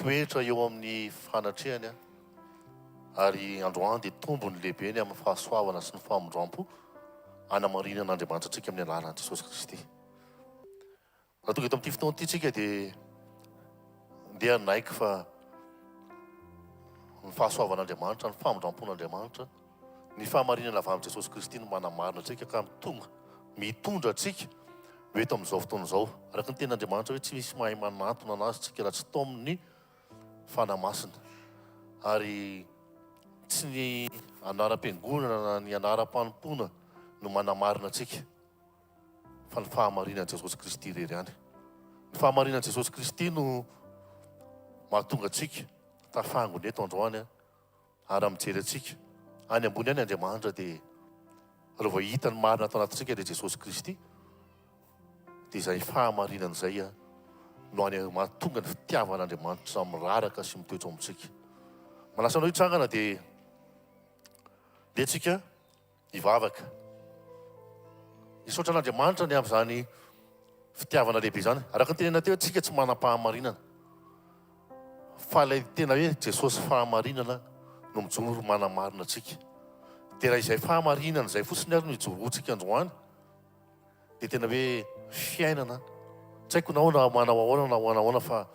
Mitoetra eo amin'ny fanatrehany aho, ary androany dia tombony lehibe ny amin'ny fahasoavana sy ny famindrampo anamarinan'Andriamanitra antsika amin'ny alalan'i Jesosy Kristy. Raha tonga eto amin'ity fotoana ity tsika dia ndeha hanaiky fa ny fahasoavan'Andriamanitra, ny famindrampon'Andriamanitra, ny fahamarinana avy amin'i Jesosy Kristy no manamarina antsika ka mitonga, mitondra antsika ho eto amin'izao fotoana izao. Araka ny tenin'Andriamanitra hoe tsy misy mahay manantona an'Azy tsika raha tsy taomin'ny Fanahy Masina. Ary tsy ny anaram-piangonana na ny anaram-panompoana no manamarina antsika fa ny fahamarinan'i Jesosy Kristy irery ihany. Ny fahamarinan'i Jesosy Kristy no mahatonga antsika tafangona eto androany Ary raha mijery antsika any ambony any Andriamanitra dia raha vao hita ny marina ato anatintsika dia Jesosy Kristy dia izay fahamarinana izay no any mahatonga ny fitiavan'Andriamanitra miraraka sy mitoetra ao amintsika. Manasa anao hitsangana dia dia tsika Hivavaka. Hisaotra an'Andriamanitra ny amin'izany fitiavana lehibe izany. Araka ny tenenina teo, tsika tsy manam-pahamarinana. Fa ilay tena hoe Jesosy fahamarinana no mijoro manamarina antsika. Dia raha izay fahamarinana izay fotsiny ary no ijoroantsika androany, dia tena hoe fiainana, tsy haiko na ahoana manao ahoana na ahoana ahoana fa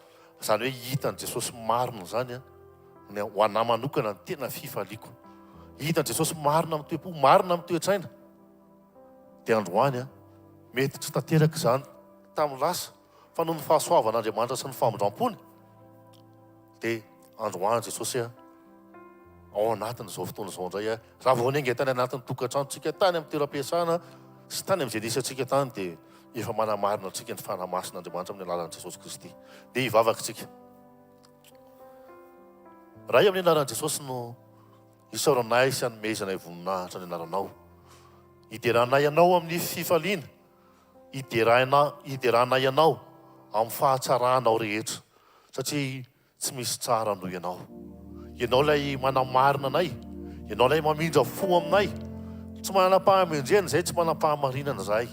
izany hoe hitan'i Jesosy marina izany an, ny ho anà manokana ny tena fifaliako. Hitan'i Jesosy marina amin'ny toe-po, marina amin'ny toe-tsaina. Dia androany an, mety tsy tanteraka izany tamin'ny lasa fa noho ny fahasoavan'Andriamanitra sy ny famindram-pony dia androany Jesosy an, ao anatin'izao fotoana izao indray aho. Raha vao niainga tany anatin'ny tokantranontsika, tany amin'ny toeram-piasana sy tany amin'izay nisy antsika tany dia efa manamarina antsika ny Fanahy Masin'Andriamanitra amin'ny alalan'i Jesosy Kristy. Dia hivavaka isika. Ray amin'ny anaran'i Jesosy no isaoranay sy anomezanay voninahitra ny anaranao. Hideranay anao amin'ny fifaliana, hiderana, hideranay anao amin'ny fahatsaranao rehetra satria Tsy misy tsara noho Ianao. Ianao ilay manamarina anay. Ianao ilay mamindra fo aminay. Tsy manam-pahamendrehana izahay, tsy manam-pahamarinana izahay.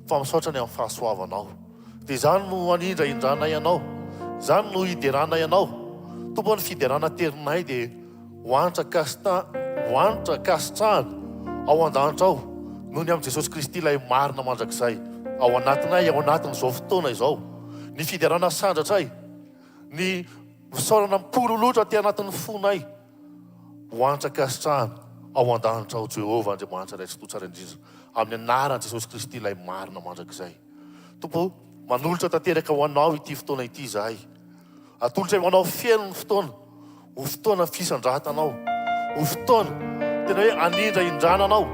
Fa misaotra ny amin'ny fahasoavanao. Dia izany no anindrahindranay Anao. Izany no hideranay Anao. Tompo ô, ny fiderana aterinay dia ho hanitra ankasita, ho hanitra ankasitrahana ao an-danitra ao, noho ny amin'i Jesosy Kristy ilay marina mandrakizay ao anatinay, ao anatin'izao fotoana izao. Ny fiderana asandratray. Ny fisaorana mipololotra aty anatin'ny fonay ho antra-kasitrahana ao an-danitra ao Jehovah Andriamanitra Ray Tsitoha Tsara Indrindra, amin'ny anaran'i Jesosy Kristy ilay marina mandrakizay. Tompo ô, manolotra tanteraka ho Anao ity fotoana ity izahay. Atolotray ho Anao feno ny fotoana, ho fotoana fisandratanao, ho fotoana tena hoe anindrahindrana Anao,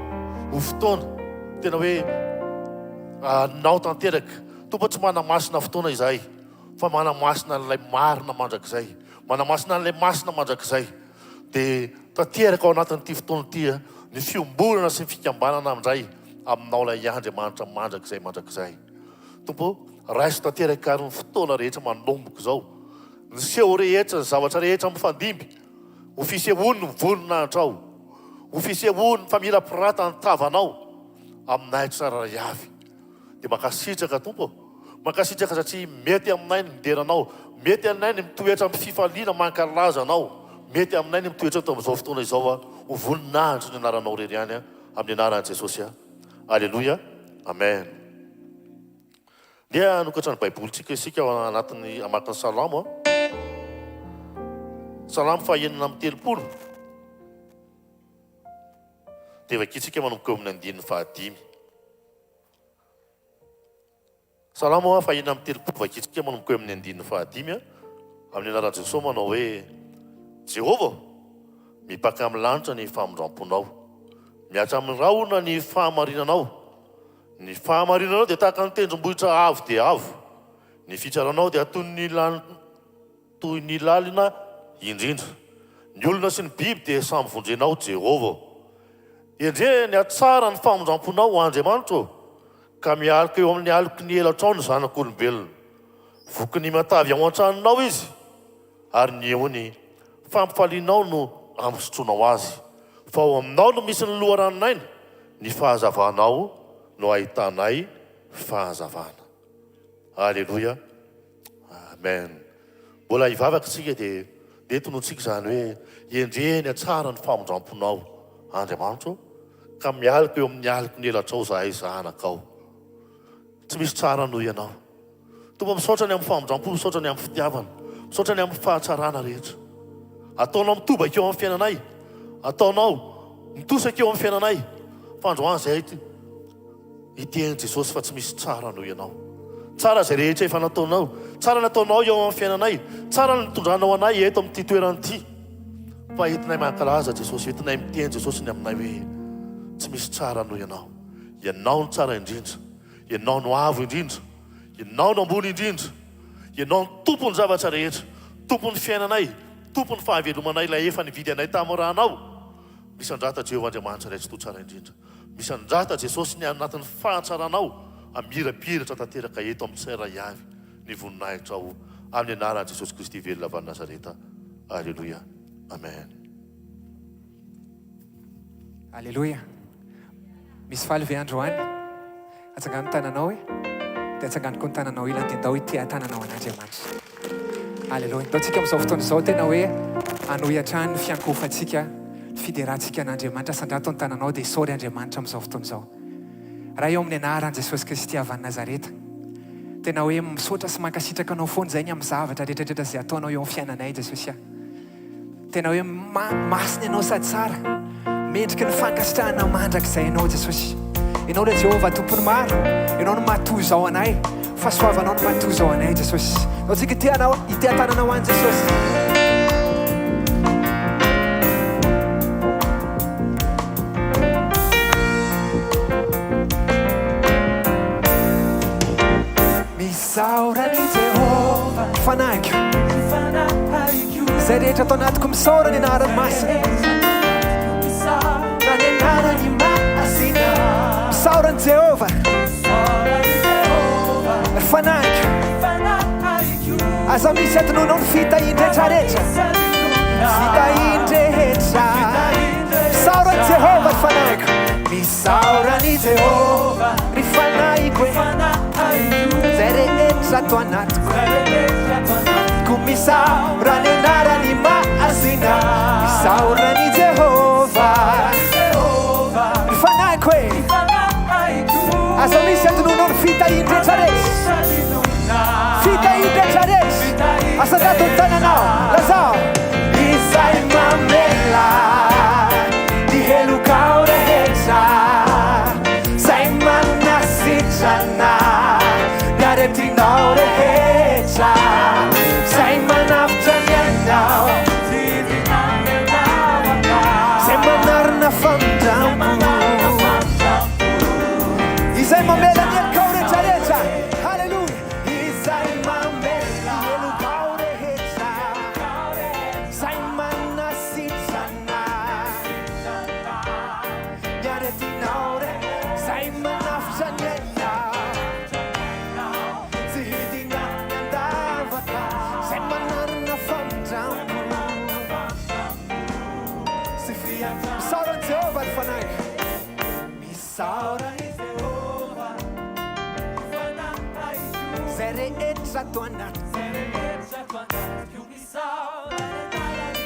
ho fotoana tena hoe Anao tanteraka. Tompo ô, tsy manamasina fotoana izahay. Fa manamasina an'ilay marina mandrakizay. Manamasina an'ilay masina mandrakizay. Dia tanteraka ao anatin'ity fotoana ity ny fiombonana sy ny fikambanana indray aminao ilay Andriamanitra mandrakizay mandrakizay. Tompo ô, raiso tanteraka ary ny fotoana rehetra manomboka izao. Ny seho rehetra, ny zavatra rehetra mifandimby, ho fisehoan'ny voninahitrao, ho fisehoan'ny famirapiratan'ny tavanao aminay tsirairay avy. Dia mankasitraka Tompo ô. Mankasitraka satria mety aminay ny midera Anao. Mety aminay ny mitoetra amin'ny fifaliana mankalaza Anao. Mety aminay ny mitoetra eto amin'izao fotoana izao a. Ho voninahitry ny anaranao irery ihany a. Amin'ny anaran'i Jesosy a. Aleloia. Amen. Ndeha hanokatra ny Baibolintsika isika ao anatin'ny hamaky ny Salamo a. Salamo faha 36. Dia vakintsika manomboka eo amin'ny andininy fahadimy. Salamo faha-36 vakintsika manomboka eo amin'ny andininy fahadimy amin'ny anaran'i Jesoa manao hoe, Jehovah ô, mipaka amin'ny lanitra ny famindram-ponao, mihatra amin'ny rahona ny fahamarinanao. Ny fahamarinanao dia tahaka ny tendrombohitra avo dia avo, ny fitsaranao dia toy ny toy ny lalina indrindra. Ny olona sy ny biby dia samy vonjenao, Jehovah ô. Endrey ny hatsara ny famindram-ponao, Andriamanitra ô, ka mialoka eo amin'ny aloky ny elatrao ny zanak'olombelona. Voky ny matavy ao an-tranonao izy, ary ny ony fampifalianao no ampisotroanao azy. Fa ao aminao no misy ny loharanon'aina, ny fahazavanao no ahitanay fahazavana. Aleloia. Amen. Mbola hivavaka isika dia ndeha tonontsika izany hoe, Endrey ny hatsara ny famindramponao, Andriamanitra ô, ka mialoka eo amin'ny aloky ny elatrao izahay zanakao. Tsy misy tsara noho Ianao. Tompo misaotra ny amin'ny famindrampo, misaotra ny amin'ny fitiavana, misaotra ny amin'ny fahatsarana rehetra. Ataonao mitobaka eo amin'ny fiainanay, ataonao mitosaka eo amin'ny fiainanay. Fa androany izay hiteny Jesosy fa tsy misy tsara noho Ianao. Tsara izay rehetra efa nataonao, tsara nataonao eo amin'ny fiainanay, tsara ny nitondranao anay eto amin'ity toerana ity. Fa entinay mankalaza Jesosy, entinay miteny Jesosy ny aminay hoe tsy misy tsara noho Ianao. Ianao no tsara indrindra. Ianao no avo indrindra, Ianao no ambony indrindra, Ianao no Tompon'ny zavatra rehetra, Tompon'ny fiainanay, Tompon'ny fahavelomanay, Ilay efa nividy anay tamin'ny ranao. Misandrata Jehovah Andriamanitra Ray Tsitoha Tsara Indrindra. Misandrata Jesosy ny anatin'ny fahatsaranao hamirapiratra tanteraka eto amin'ny tsirairay avy ny voninahitrao amin'ny anaran'i Jesosy Kristy velona avy any Nazareta. Aleloia. Amen. Aleloia! Misy faly ve androany? Atsangano ny tananao e! Dia atsangano koa ny tananao ilany dia ndao hiteha-tanana ho an'Andriamanitra. Aleloia! Ndao tsika amin'izao fotoana izao tena hoe hanohy hatrany ny fiankohofantsika, ny fiderantsika an'Andriamanitra. Sandrato ny tananao dia isaory Andriamanitra amin'izao fotoana izao. Ray ao amin'ny anaran'i Jesosy Kristy avy any Nazareta, tena hoe misaotra sy mankasitraka Anao foana izay ny amin'ny zavatra rehetra rehetra izay ataonao eo amin'ny fiainanay Jesosy a. Tena hoe masina Ianao sady tsara. Mendrika ny fankasitrahana mandrakizay Ianao Jesosy. Ianao ilay Jehovah Tompon'ny maro. Ianao no mahatoy izao anay. Fahasoavanao no mahatoy izao anay Jesosy. Ndao tsika hitia anao, hitia tanana ho an'i Jesosy. Misaora an'i Jehovah. Fanahiko. Izay rehetra ato anatiko misaora ny anarany masina. Misaora ny anarany masina. Misaora an'i Jehovah. Ry fanahiko. Aza misy adinoinao ny fitahian-drehetra rehetra. Fitahian-drehetra. Misaora an'i Jehovah ry fanahiko. Misaora an'i Jehovah, ry fanahiko e. Izay rehetra ato anatiko. Koa misaora ny anarany masina. Misaora an'i Jehovah, ry fanahiko e. Aza misy adinoinao ny fitahian-drehetra rehetra. Fitahian-drehetra rehetra. Asandrato ny tananao. Lazao. Izay mamela ny helokao rehetra, izay manasitrana ny aretinao rehetra, izay manavotra ny ainao, izay manarina famindrampo, izay mamela ny helokao rehetra rehetra. Haleloia! Izay mamela ny helokao rehetra, izay manasitrana ny aretinao re, izay manafotra ny ainao, tsy hidina any an-davaka, izay manarina famindrampo sy fiantrana. Misaora an'i Jehovah ry fanahiko. Misaora an'i Jehovah, ry fanahiko. Izay rehetra ato anatiko. Izay rehetra ato anatiko. Misaora ny anarany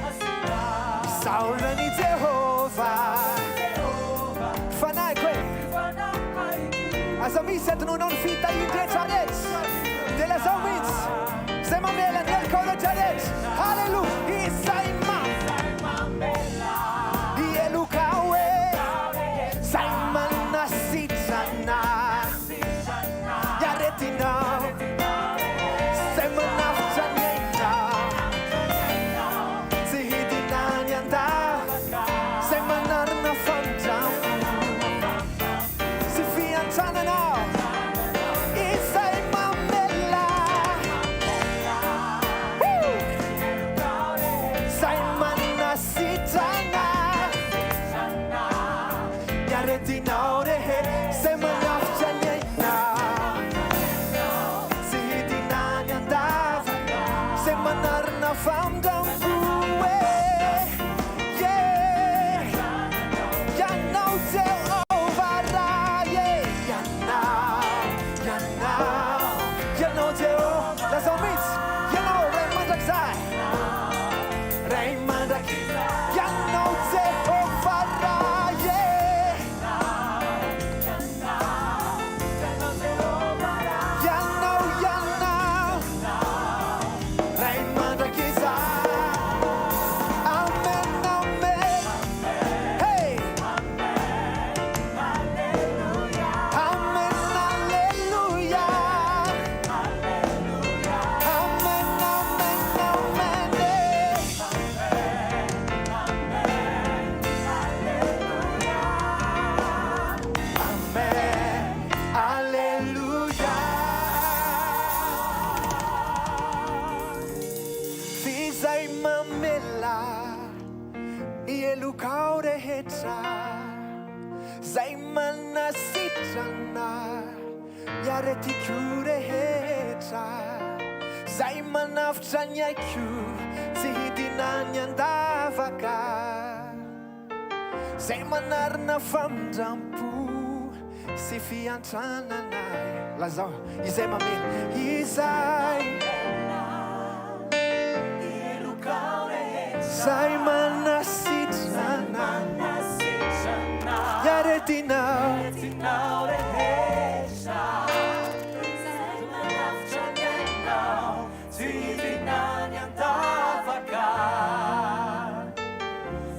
masina. Misaora an'i Jehovah. Fanahiko e. Aza misy adinoinao ny fitahian-drehetra rehetra. Dia lazao mihitsy. Izay mamela ny helokao rehetra rehetra. Haleloia. Izay mamela ny helokao e. Izay manasitrana. Ny aretinao Izay manafotra ny ainao Tsy hidina any an-davaka Izay manarina famindrampo Sy fiantrana anao Izay mamela Izay manasitrana Ny aretinao rehe Izay manafotra ny ainao Tsy hidina any an-davaka Izay manarina famindram-po e Yeah Ianao Jehovah Ray e Ianao, Ianao, Ianao Jehovah Lazao mihitsy Ianao Ray. mamela ny helokao rehetra, Zay manasitrana ny aretiko rehetra, Zay manavotra ny aiko tsy hidina any an-davaka. Zay manarina famindrampo sy fiantrana anay. Lazao, izay mamela, izay Zay manasitrana ny aretinao.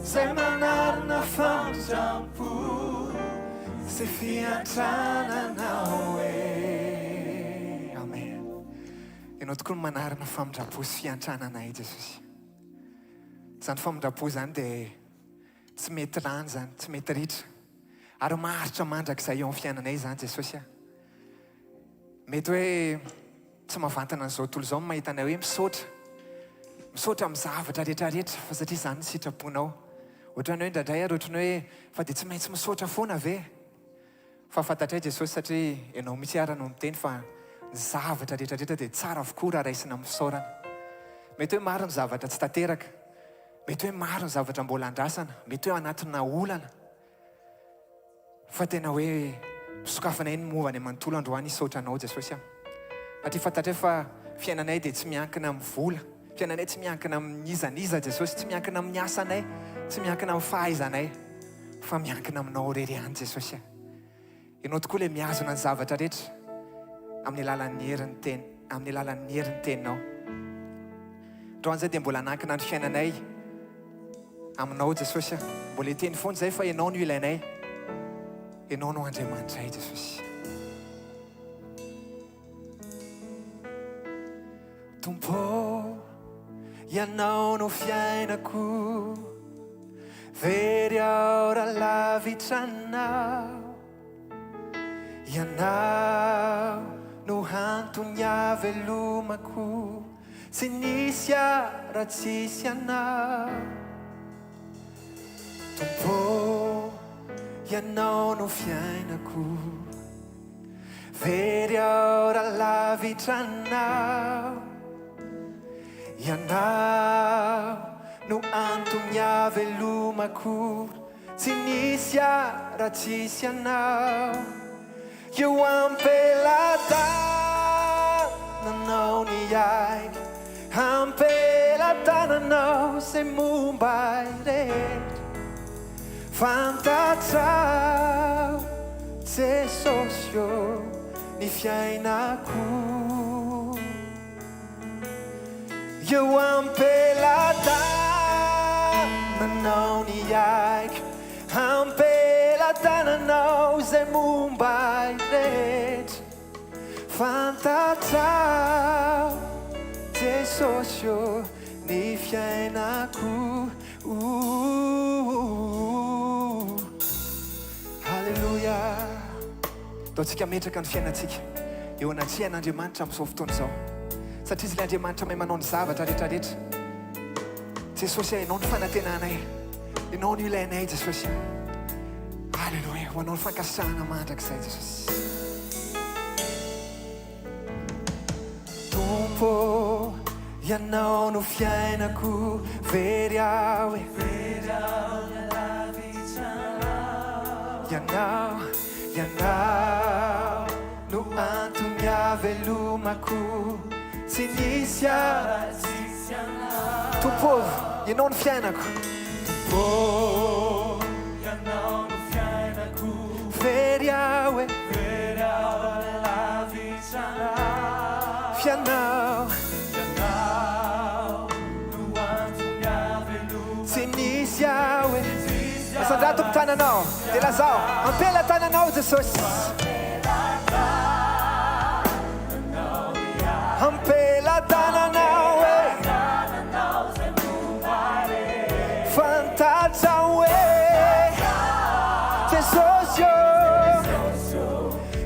Zay manarina famindrampo sy fiantrana anao e. Amen. Ianao tokoa no manarina famindrampo sy fiantrana anay Jesosy. Izany famindrampo izany dia tsy mety lany izany, tsy mety ritra. Ary maharitra mandrakizay eo amin'ny fiainanay izany Jesosy a. Mety hoe tsy mahavantana an'izao tontolo izao ny mahita anay hoe misaotra. Misaotra amin'ny zavatra rehetra rehetra fa satria izany ny sitraponao. Ohatran'ny hoe indraindray ary ohatran'ny hoe fa dia tsy maintsy misaotra foana ve? Fa fantatray Jesosy satria Ianao mihitsy ary no miteny fa ny zavatra rehetra rehetra dia tsara avokoa raha raisina amin'ny fisaorana. Mety hoe maro ny zavatra tsy tanteraka, mety hoe maro ny zavatra mbola andrasana, mety hoe anatina olana. Fa tena hoe sokafanay ny mova any manontolo androany hisaotra anao Jesosy a. Satria fantatray fa fiainanay dia tsy miankina amin'ny vola, fiainanay tsy miankina amin'iza n'iza Jesosy, tsy miankina amin'ny asanay, tsy miankina amin'ny fahaizanay, fa miankina aminao irery ihany Jesosy a. Ianao tokoa ilay mihazona ny zavatra rehetra amin'ny alalan'ny herin'ny teny, amin'ny alalan'ny herin'ny teninao. Androany izay dia mbola hanankina ny fiainanay aminao Jesosy a. Mbola hiteny foana izay fa Ianao no ilainay. Ianao no Andriamanitray Jesosy. Tompo, Ianao no fiainako, very aho raha lavitra Anao. Ianao no antony havelomako, tsy nisy aho raha tsisy Anao. Tompo, Ianao no fiainako, very aho raha lavitra Anao. Ianao no antony havelomako. Tsy nisy ahy raha tsisy anao Eo am-pelatananao ny aiko Am-pelatananao izay momba ahy rehetra Fantatrao Jesosy ô ny fiainako Eo am-pelatananao ny aiko, am-pelatananao izay momba ahy rehetra. Fantatrao, Jesosy ô, ny fiainako. Ooh, Haleloia. Ataontsika hametraka ny fiainantsika eo anatrehan'Andriamanitra amin'izao fotoana izao. Satria Izy ilay Andriamanitra mahay manao ny zavatra rehetra rehetra. Jesosy a, Ianao no fanantenanay. Ianao no ilainay Jesosy a. Aleloia. Ho anao ny fankasitrahana mandrakizay Jesosy. Tompo ô, Ianao no fiainako, very aho e. Very aho nialavitra Anao. Ianao, Ianao no antony havelomako, tsy nisy aho raha tsisy Anao. Tompo ô, Ianao no fiainako. Tompo ô, Ianao no fiainako. Very aho e. Very aho lavitra Anao. F'ianao. Ianao no antony havelomako. Tsy nisy aho e. Asandrato ny tananao dia lazao, Ampelatananao Jesosy. Ampelatananao e. Fantatrao hoe Jesosy ô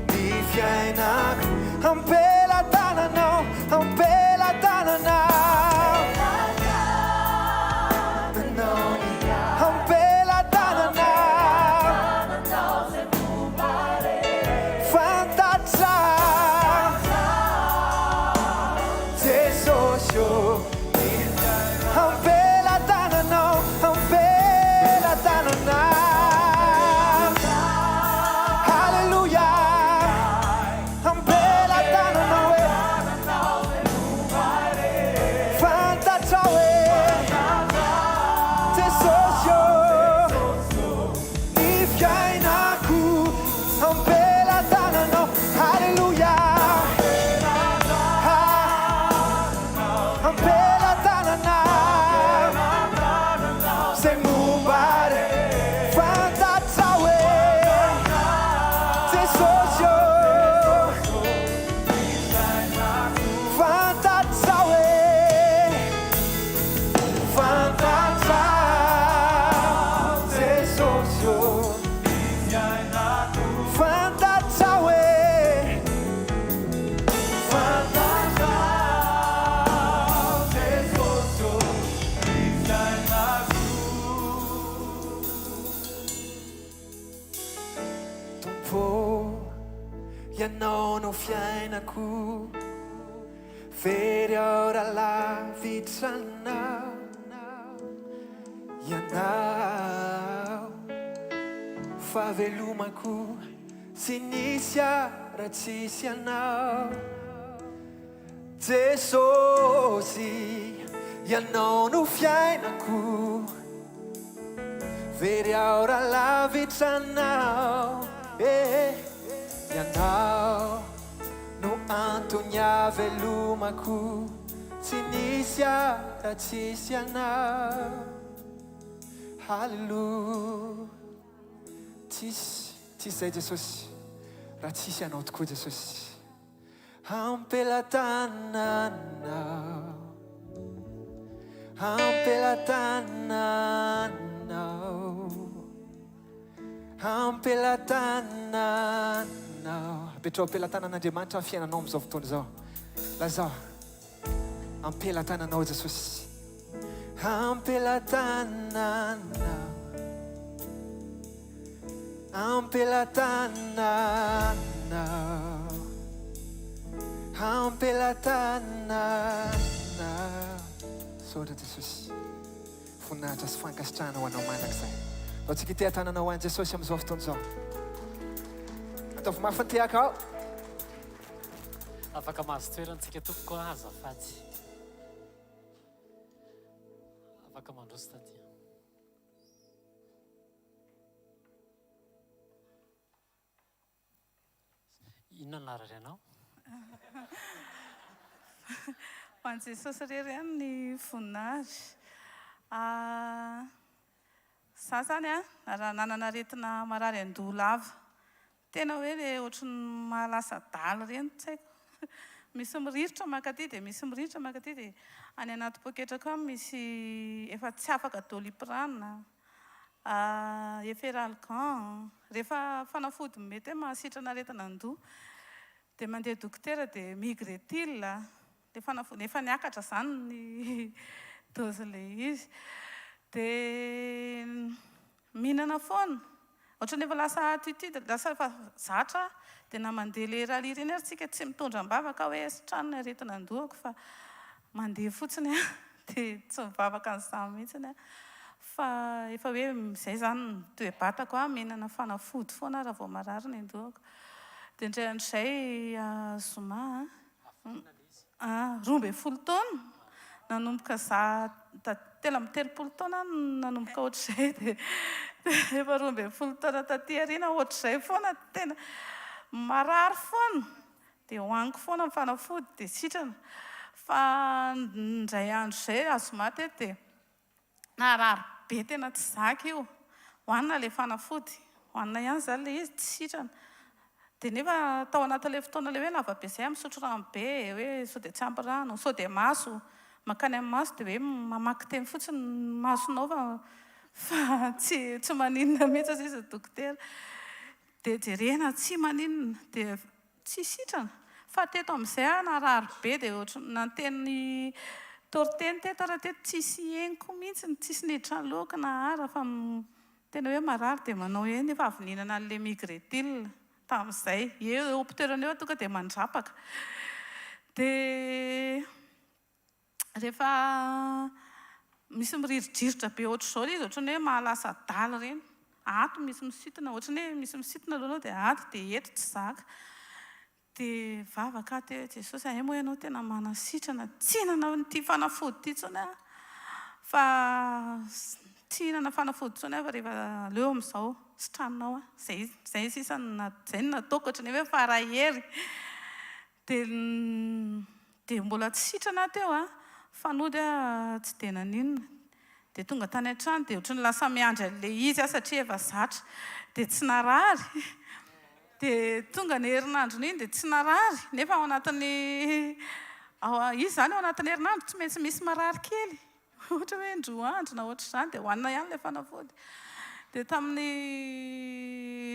ny fiainako. Ampelatananao, ampelatananao. fiainako. Very aho raha lavitra anao Ianao. Fahavelomako tsy nisy aho raha tsisy anao. Jesosy, Ianao no fiainako. Very aho raha lavitra Anao. Eh, Ianao no antony havelomako. Tsy nisy aho raha tsisy Anao. Haleloia. Tsisy, tsisy izay Jesosy, raha tsisy Anao tokoa Jesosy. Ampelatananao, ampelatananao, ampelatananao. Apetraho ampelatanan'Andriamanitra ny fiainanao amin'izao fotoana izao. Lazao, ampelatananao Jesosy. Ampelatananao. Ampelatananao, ampelatananao. Misaotra Jesosy. Voninahitra sy fankasitrahana ho Anao mandrakizay. Ndao tsika hiteha-tanana ho an'i Jesosy amin'izao fotoana izao. Ataovy mafy ny tehaka ao. Afaka mahazo toerana tsika tompoko a, azafady. Afaka mandroso taty. Inona no naharary anao? Ho an'i Jesosy irery ihany ny voninahitra. Za zany an, raha nanana aretina marary an-doha lava. Tena hoe le ohatry ny mahalasa adala ireny tsy haiko. Misy miriritra mankaty dia misy miriritra mankaty dia any anaty poketrako any misy efa tsy afaka doliprane. Efferalgan, rehefa fanafody mety hoe mahasitrana aretina an-doha dia mandeha dokotera dia migretil, ilay fanafody efa niakatra izany ny dose ilay izy. Dia mihinana foana, ohatran'ny efa lasa attitude, lasa efa zatra dia na mandeha ilay rallye ireny ary tsika tsy mitondra am-bavaka hoe sitrano ny aretina an-dohako fa mandeha fotsiny aho dia tsy mivavaka an'izany mihitsy aho. Fa efa hoe izay izany ny toe-batako an, mihinana fanafody foana aho raha vao marary ny an-dohako. Dia indray andro izay zoma an, 12 taona, nanomboka za 33 taona aho no nanomboka ohatr'izay dia efa 12 taona taty aoriana ohatr'izay foana, tena marary foana. Dia hohaniko foana ny fanafody dia sitrana. Fa indray andro izay zoma teto dia Narary be tena tsy zaka io. Hohanina ilay fanafody. Hohanina ihany izany ilay izy, tsy sitrana. Dia nefa tao anatin'ilay fotoana ilay hoe lava be izay aho misotro rano be e, hoe sao dia tsy ampy rano, sao dia maso. Mankany amin'ny maso dia hoe mamaky teny fotsiny ny masonao fa fa tsy tsy maninona mihitsy hozy izy ny dokotera. Dia jerena tsy maninona. Dia Tsy sitrana. Fa teto amin'izay aho narary be dia ohatran'ny nanteny toriteny teto ary teto tsisy henoko mihitsy, tsisy niditra ny lohako na ara fa tena hoe marary dia manao eny nefa avy nihinana an'ilay migretil tamin'izay. Eo eo am-pitoerana eo aho tonga dia mandrapaka. Dia Rehefa misy miriridriritra be ohatr'izao ilay izy, ohatran'ny hoe mahalasa adala ireny. Ato misy misintona, ohatran'ny hoe misy misintona aloha aloha dia ato dia eto tsy zaka. Dia mivavaka aho teo hoe Jesosy hay moa ianao tena manasitrana, tsy hihinana an'ity fanafody ity intsony aho fa tsy hihinana fanafody intsony aho fa rehefa aleo amin'izao sitraninao aho. Izay izay sisa no izay no nataoko ohatran'ny hoe farahery. Dia dia mbola tsy sitrana aho teo an, fa nody aho tsy dia naninona. Dia tonga tany an-trano dia ohatran'ny lasa miandry an'ilay izy aho satria efa zatra. Dia tsy narary. Dia tonga ny herinandron'iny dia tsy narary, nefa ao anatin'ny ao izy izany ao anatin'ny herinandro tsy maintsy misy marary kely. Ohatra hoe indroa andro na ohatr'izany dia hohanina ihany ilay fanafody. Dia tamin'ny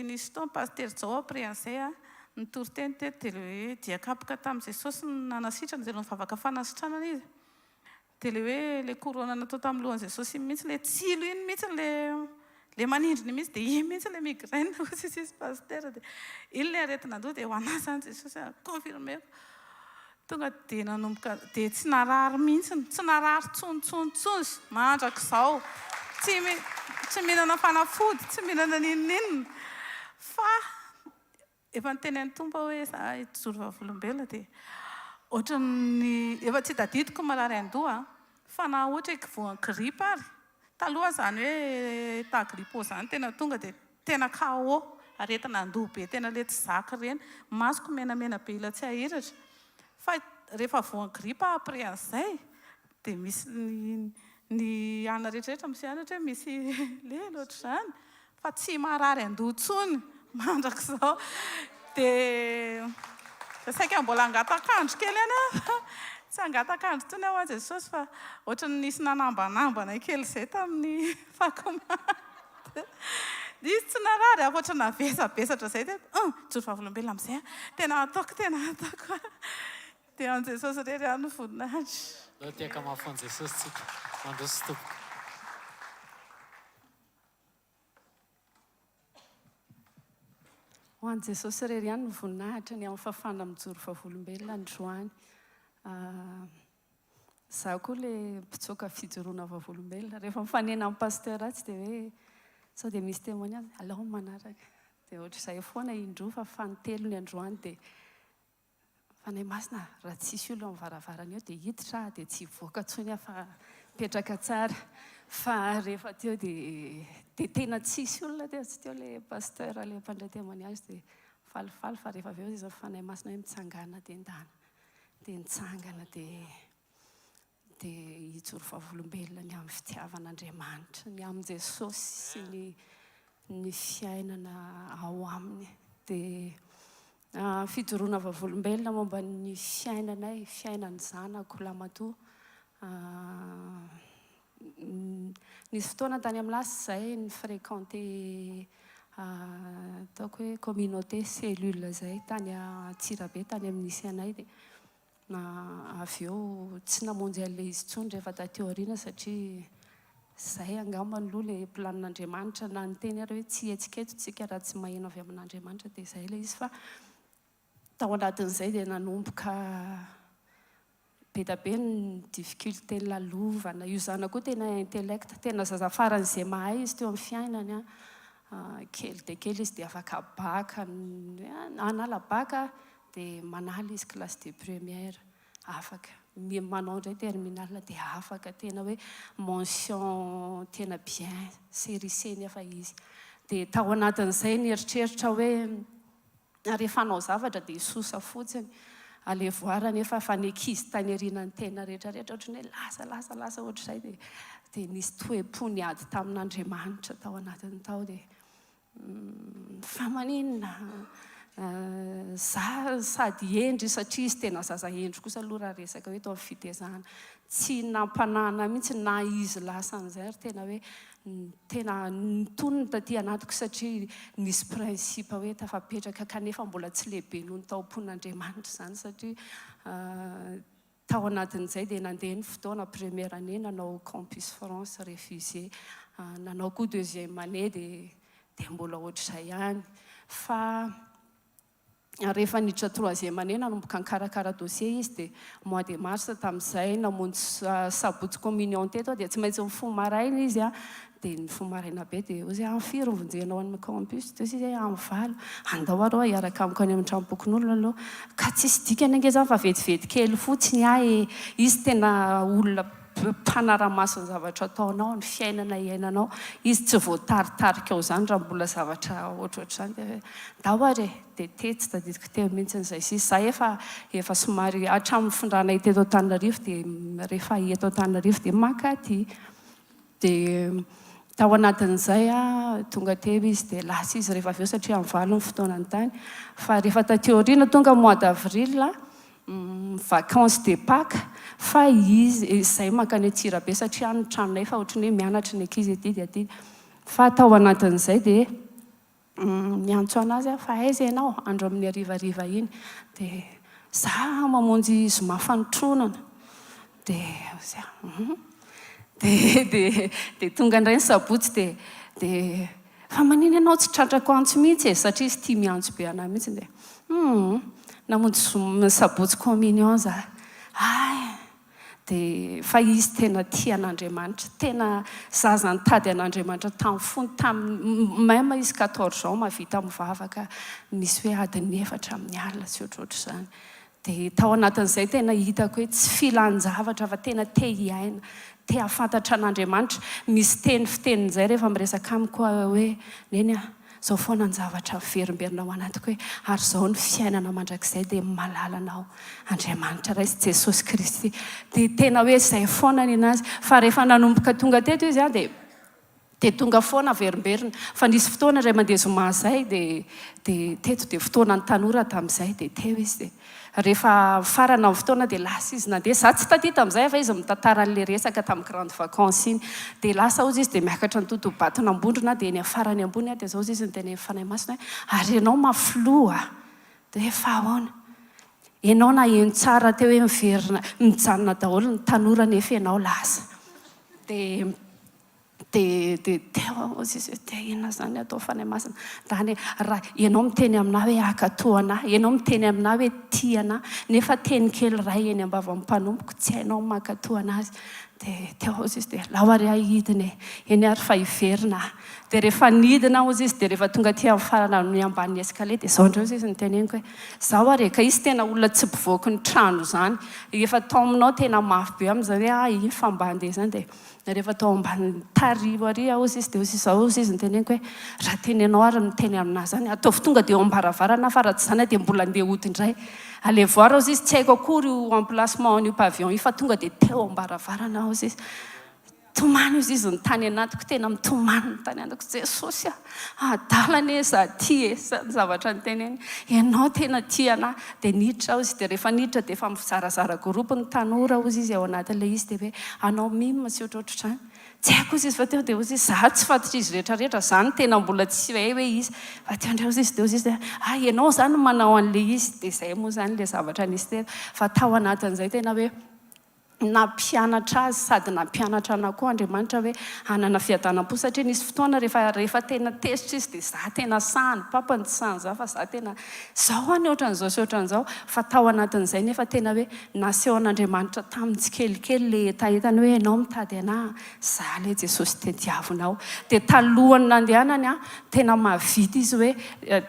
nisy fotoana Pasitera Jao après an'izay an, nitory teny teto dia ilay hoe dia kapoka tamin'i Jesosy no nanasitrana, dia nivavaka fanasitranana izy. Dia ilay hoe ilay couronne natao tamin'ny lohan'i Jesosy iny mihitsy, ilay tsilo iny mihitsy ilay. Ilay manindrona iny mihitsy dia iny mihitsy ilay migraine hoy izy pasitera dia iny ilay aretin'andoha dia ho an'ahy izany Jesosy a, confirmer-ko. Tonga dia nanomboka dia tsy narary mihitsy, tsy narary intsony intsony intsony mandrakizao. Tsy tsy mihinana fanafody, tsy mihinana n'inon'inona fa Efa niteny an'i Tompo aho hoe za hijoro vavolombelona dia ohatran'ny efa tsy tadidiko ny marary an-doha fa na ohatra hoe voan'ny grippe ary, taloha izany hoe état grippaux izany tena tonga dia tena KO, aretina an-doha be tena ilay tsy zaka ireny, masoko menamena be ila tsy hahiratra fa rehefa voan'ny grippe après an'izay dia misy ny ny anona rehetra rehetra misy anatra hoe misy lelo ohatr'izany fa tsy marary an-doha intsony mandrak'izao dia saika mbola hangatak'andro kely ihany aho fa tsy hangatak'andro intsony aho ho'a Jesosy fa ohatran'ny nisy nanambanambana kely izay tamin'ny fakomady izy tsy narary aho fa ohatran'ny navesabesatra izay dia hum joro vavolombelona amin'izay aho tena ataoko tena ataoko Dia an'i Jesosy irery ihany ny voninahitra. Ndao tehaka mafy ho an'i Jesosy tsika. Mandroso tompoko. Ho an'i Jesosy irery ihany ny voninahitra ny amin'ny fahafahana mijoro vavolombelona androany. Izaho koa ilay mpitsoaka fijoroana vavolombelona. Rehefa mifanena amin'ny pasteur atsy dia hoe sao dia misy témoignage, alao ny manaraka. Dia ohatr'izay foana indroa fa fanintelony androany dia Fanahy Masina, raha tsisy olona ao amin'ny varavarana eo dia hiditra aho dia tsy hivoaka intsony aho fa mipetraka tsara. Fa rehefa teo dia dia tena tsisy olona teo, tsy teo ilay pasteur ilay mpandray témoignage dia falifaly fa rehefa avy eo izy Fanahy Masina hoe mitsangàna dia ndana. Dia nitsangana dia dia hijoro vavolombelona ny amin'ny fitiavan'Andriamanitra, ny amin'i Jesosy sy ny ny fiainana ao aminy. Dia fijoroana vavolombelona momba ny fiainanay, fiainan'ny zanako lamatoa. Nisy fotoana tany amin'ny lasa izahay ni-fréquenter ataoko hoe communauté cellule izay tany Antsirabe, tany amin'ny nisy anay dia Na avy eo tsy namonjy an'ilay izy intsony rehefa taty aoriana satria izay angamba aloha ilay planin'Andriamanitra na niteny ary hoe tsy hihetsika eto tsika raha tsy maheno avy amin'Andriamanitra dia izay ilay izy fa tao anatin'izay dia nanomboka be dia be ny difficulté nolalovana. Io zanako io tena intellect, tena zaza faran'izay mahay izy teo amin'ny fiainany an, kely dia kely izy dia afaka bac, hanala bac Dia manala izy classe de première, afaka. Manao indray terminale dia afaka, tena hoe mention tena bien, série C nefa izy. Dia tao anatin'izay nieritreritra hoe rehefa hanao zavatra dia hisosa fotsiny, aller voir nefa fa ny ankizy tany aoriana ny tena rehetra rehetra ohatran'ny hoe lasa lasa lasa ohatr'izay dia dia nisy toe-po niady tamin'Andriamanitra tao anatiny tao dia Fa maninona? Za sady hendry satria izy tena zaza hendry kosa aloha raha resaka hoe eto amin'ny fitezana. Tsy nampanahana mihitsy na izy lasa an'izay ary tena hoe tena nitony ny taty anatiko satria nisy principe hoe tafapetraka kanefa mbola tsy lehibe noho ny tao am-pon'Andriamanitra izany satria Tao anatin'izay dia nandeha ny fotoana, première année nanao campus France refusé, nanao koa deuxième année dia dia mbola ohatr'izay ihany. Fa rehefa niditra troisième année nanomboka nikarakara dossier izy dia mois de mars tamin'izay namonjy sabotsy communion teto aho dia tsy maintsy mifoha maraina izy an, Dia nifoha maraina be dia hoy izy hoe, amin'ny firy no vonjenao any amin'ny campus? Dia hoy izy hoe, amin'ny valo. Andao arô hiaraka amiko any amin'ny tranompokonolona aloha. Ka tsisy dikany ange izany fa vetivety kely fotsiny ahy e! Izy tena olona mpanara-maso ny zavatra ataonao, ny fiainana iainanao. Izy tsy voataritarika ao izany raha mbola zavatra ohatrohatr'izany. Dia hoe, ndao ary e! Dia tetsy tadidiko teo mihitsy izay sisa. Izaho efa efa somary hatramin'ny nifindranay teto Antananarivo dia rehefa eto Antananarivo dia maka aty. Dia tao anatin'izay tonga teo izy dia lasa izy rehefa avy eo satria amin'ny valo ny fotoanany tany. Fa rehefa taty aoriana tonga mois d'avril, vacances de Pâques, fa izy, izay mankany Antsirabe satria any ny tranonay fa ohatran'ny hoe mianatra ny ankizy aty dia aty. Fa tao anatin'izay dia Miantso an'azy aho fa aiza ianao andro amin'ny harivariva iny? Dia za mamonjy zoma fanotronana. Dia hozy aho, hum. Dia dia dia tonga indray ny sabotsy dia Dia fa manina ianao tsy tratrako antso mihitsy e, satria izy tia miantso be anah mihitsy dia hum namonjy zoma sabotsy communion za, hay dia fa izy tena tia an'Andriamanitra, tena zaza nitady an'Andriamanitra tamin'ny fony, tamin'ny même izy quatorze ans mahavita mivavaka misy hoe adiny efatra amin'ny alina sy ohatrohatr'izany. Dia tao anatin'izay tena hitako hoe tsy filan-javatra fa tena te hiaina, te hahafantatra an'Andriamanitra. Misy teny fitenin'izay rehefa miresaka amiko aho hoe, Neny a, izao foana ny zavatra miverimberina ao anatiko hoe, ary izao ny fiainana mandrakizay dia malala anao Andriamanitra Ray sy Jesosy Kristy. Dia tena hoe izay foana nenazy. Fa rehefa nanomboka tonga teto izy an, dia. Dia tonga foana averimberina. Fa nisy fotoana indray mandeha zoma izay dia dia teto dia fotoanan'ny tanora tamin'izay dia teo izy dia rehefa mifarana ny fotoana dia lasa izy nandeha. Za tsy taty tamin'izay fa izy mitantara an'ilay resaka tamin'ny grande vacance iny. Dia lasa hozy izy dia miakatra ny totobaton'Ambondrona dia eny amin'ny farany ambony aho dia izao hozy izy nitenen'ny Fanahy Masina hoe ary ianao mafy loha a! Dia hoe fa ahoana? Ianao naheno tsara teo hoe miverina mijanona daholo ny tanora nefa ianao lasa. Dia Dia dia teo aho hozy izy hoe dia inona izany atao Fanahy Masina? Dany e, raha ianao miteny aminà hoe hankatò anà, ianao miteny aminà hoe tia anà, nefa teny kely iray eny am-bavan'ny mpanompoko tsy hainao ny mankatò an'azy. Dia teo aho hozy izy dia alao ary aho hidina e, eny ary fa hiverina aho. Dia rehefa nidina aho hozy izy dia rehefa tonga aty amin'ny farany ambanin'ny escalier dia izao indray hozy izy noteneniko hoe izaho ary e, ka izy tena olona tsy mpivoaky ny trano izany, efa taominao tena mafy be amin'izany hoe ah iny fa mba handeha izany dia Rehefa tao ambany tarivo ary aho hozy izy dia hozy izy, izao hozy izy noteneniko hoe, raha tenenao ary ny miteny aminà izany, ataovy tonga dia eo am-baravarana aho fa raha tsy izany aho dia mbola andeha hody indray. Allez voir hozy izy, tsy haiko akory io emplacement an'io pavillon io fa tonga dia teo am-baravarana aho hozy izy. Tomany hozy izy ny tany anatiko, tena mitomany ny tany anatiko, Jesosy a! Adala anie za ty e! Zany zavatra niteneniny. Ianao tena tia anah. Dia niditra aho izy, dia rehefa niditra dia efa mizarazara groupe ny tanora hozy izy ao anatin'ilay izy dia hoe hanao mime sy ohatrohatr'izany. Tsy haiko hozy izy fa teo dia hozy izy za tsy fantatr'izy rehetra rehetra, za no tena mbola tsy hay hoe iza. Fa teo indray hozy izy dia hozy izy hoe ah ianao izany no manao an'ilay izy. Dia izay moa izany ilay zavatra nisy teto. Fa tao anatin'izay tena hoe. Nampianatra azy sady nampianatra anah koa Andriamanitra hoe hanana fiadanam-po satria nisy fotoana rehefa rehefa tena tezitra izy dia za tena sahy ny papany tsy sahy an'za fa za tena zao any ohatran'izao sy ohatran'izao fa tao anatin'izay nefa tena hoe nasehon'Andriamanitra taminy tsikelikely le hetahetany hoe ianao mitady anah za le Jesosy tediavinao dia talohan'ny nandehanany an tena mahavita izy hoe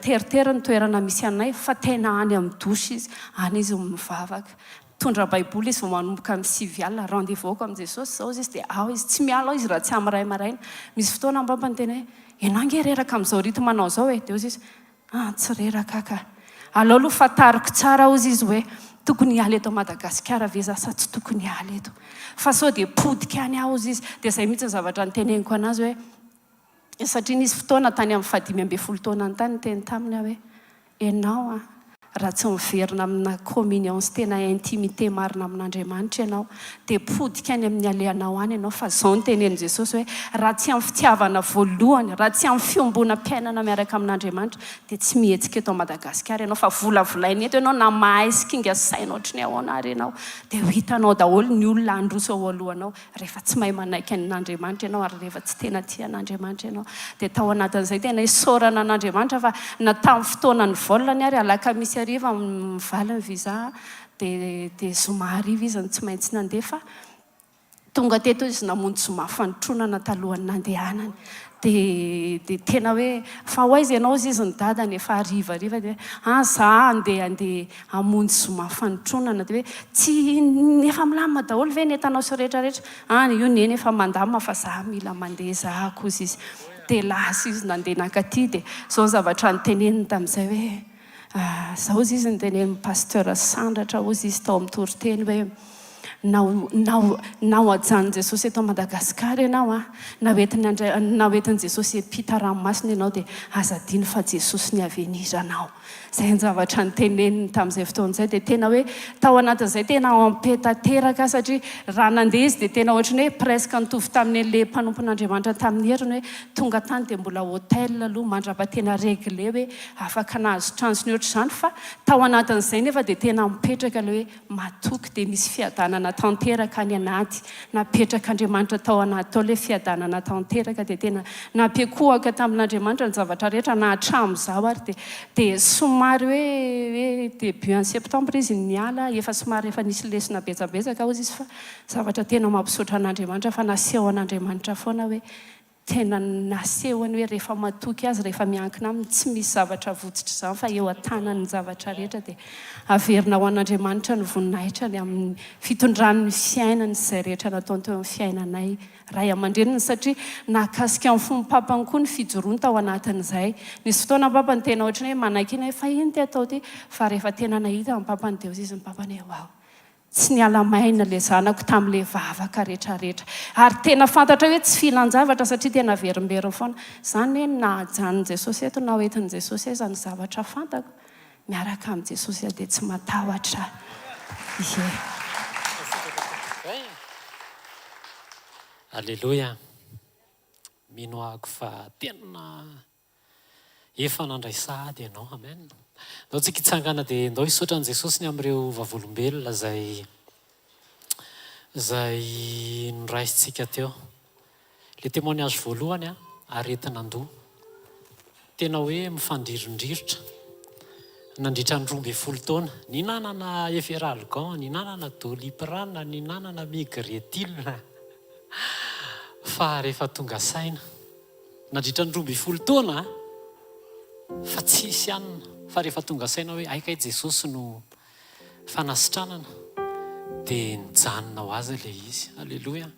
teritery ny toerana misy anay fa tena any amin'ny douche izy any izy mivavaka Mitondra baiboly izy vao manomboka amin'ny sivy alina, rendez-vous-ko amin'i Jesosy izao izy dia ao izy, tsy miala ao izy raha tsy amin'ny iray maraina. Misy fotoana angamba niteny hoe, ianao ange reraka amin'izao rythme anao izao e! Dia hozy izy, ah tsy reraka aho ka. Aleo aloha fantariko tsara hozy izy hoe tokony hiala eto Madagasikara ve za sa tsy tokony hiala eto. Fa sao dia potika any aho hozy izy. Dia izay mihitsy ny zavatra niteneniko an'azy hoe, satria nisy fotoana tany amin'ny fahadimy ambinifolo taonany tany niteny taminy aho hoe, Ianao an, raha tsy miverina amina communion sy tena intimité marina amin'Andriamanitra ianao, dia potika any amin'ny alehanao any ianao, fa izao no tenenin'i Jesosy hoe, raha tsy amin'ny fitiavana voalohany, raha tsy amin'ny fiombonam-piainana miaraka amin'Andriamanitra, dia tsy mihetsika eto Madagasikara ianao, fa volavolaina eto ianao, na mahay sy kinga saina ohatry ny ahoana ary ianao, dia ho hitanao daholo ny olona handroso eo alohanao. Rehefa tsy mahay manaiky an'Andriamanitra ianao ary rehefa tsy tena tia an'Andriamanitra ianao. Dia tao anatin'izay tena isaorana an'Andriamanitra fa na tamin'ny fotoanan'ny vol-ny ary alakamisy hariva mivaly ny visa dia dia zoma hariva izy no tsy maintsy nandeha fa tonga teto izy namonjy zoma fanotronana talohan'ny nandehanany. Dia dia tena hoe fa ho aiza ianao hozy izy ny dadany efa harivariva dia hoe ah za andeha andeha hamonjy zoma fanotronana dia hoe tsy efa milamina daholo ve ny entanao sy rehetra rehetra ah io neny efa mandamina fa za mila mandeha zahako hozy izy dia lasa izy nandeha nankaty dia zao ny zavatra noteneniny tamin'izay hoe ah zao hozy izy notenenin'ny pasteur Sandratra hozy izy tao amin'ny toriteny hoe Na ho, na ho, na ho ajanon'i Jesosy eto Madagasikara ianao an, na ho entiny handray, na ho entin'i Jesosy hiampita ranomasina ianao dia aza adino fa Jesosy ny avenir anao. Izay ny zavatra noteneniny tamin'izay fotoana izay dia tena hoe tao anatin'izay tena en paix tanteraka aho satria raha nandeha izy dia tena ohatran'ny hoe presque nitovy tamin'ny an'ilay mpanompon'Andriamanitra tamin'ny heriny hoe tonga tany dia mbola hotel aloha mandrapa tena réglé hoe afaka nahazo trano sy ny ohatr'izany fa tao anatin'izay nefa dia tena mipetraka ilay hoe Matoky dia misy fiadanana. fiadanana tanteraka any anaty. Napetrak'Andriamanitra tao anaty tao ilay fiadanana tanteraka dia tena nampiankohoka tamin'Andriamanitra ny zavatra rehetra na hatramin'izao ary dia dia somary hoe hoe début en septembre izy niala efa somary efa nisy lesona betsabetsaka hozy izy fa zavatra tena mampisaotra an'Andriamanitra fa nasehon'Andriamanitra foana hoe Tena nasehony hoe rehefa matoky Azy, rehefa miankina Aminy, tsy misy zavatra votsotra izany fa eo an-tanany ny zavatra rehetra dia averina ho an'Andriamanitra ny voninahitrany amin'ny fitondrany ny fiainany sy izay rehetra nataony teo amin'ny fiainanay ray aman-dreniny satria nahakasika ny fon'ny papany koa ny fijoroany tao anatin'izay. Nisy fotoana ny papany tena ohatran'ny hoe manakiana hoe fa ino ity atao ity fa rehefa tena nahita ny papany dia hoy izy ny papany hoe waouh Tsy niala maina le zanako tamle vavaka retraretra. Ary tena fantatra hoe tsy filan-javatra satria tena averimberiny foana. Zany hoe na ajanon'i Jesosy eto na hoentin'i Jesosy aiza ny zavatra fantako, miaraka amin'i Jesosy aho dia tsy matahotra ie. Aleloia! Mino ahako fa tena Efa nandray sahady ianao. Amen. Ndao tsika hitsangana dia ndao hisaotra an'i Jesosy ny amin'ireo vavolombelona izay izay noraisintsika teo. Ilay témoignage voalohany an, aretin'andoha. Tena hoe mifandrirondrirotra nandritra ny 12 taona. Nihinanana Efferalgan, nihinanana Doliprane, nihinanana Migretil. Fa rehefa tonga saina. Nandritra ny 12 taona a! Fa tsisy anona fa rehefa tonga saina hoe hay kay Jesosy no fanasitranana dia nijanona ho azy ilay izy. Aleloia!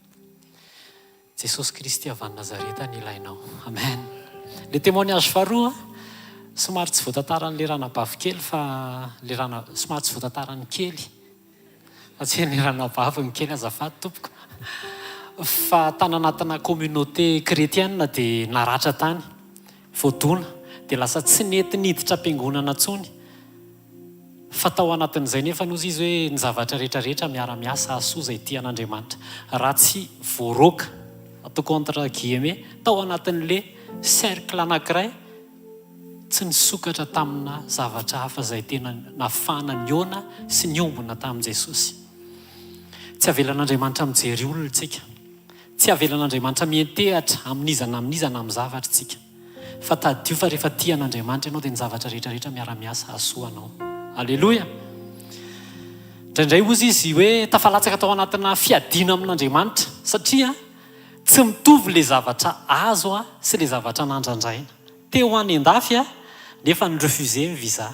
Jesosy Kristy avy any Nazareta no ilainao. Amen! Ilay témoignage faharoa somary tsy voatantaran'ilay ranabavy kely fa ilay rana somary tsy voatantarany kely. Fa tsy ny ranabaviny kely azafady tompoko fa tany anatina communauté chrétienne dia naratra tany, voadona dia lasa tsy nety niditra am-piangonana intsony fa tao anatin'izay nefa hozy izy hoe ny zavatra rehetra rehetra miara-miasa hahasoa izay tia an'Andriamanitra raha tsy voaroaka ataoko entre guillemets tao anatin'le cercle anankiray tsy nisokatra tamina zavatra hafa izay tena nafana nihaona sy niombona tamin'i Jesosy. Tsy avelan'Andriamanitra mijery olona isika. Tsy avelan'Andriamanitra miantehatra amin'iza na amin'iza na amin'ny zavatra isika. Fa tadidio fa rehefa tia an'Andriamanitra ianao dia ny zavatra rehetra rehetra miara-miasa hahasoa anao. Aleloia! Indraindray hozy izy hoe tafalatsaka tao anatina fiadiana amin'Andriamanitra satria tsy mitovy ilay zavatra azo sy ilay zavatra nandrandraina. Te ho any andafy aho nefa ni-refuser ny visa.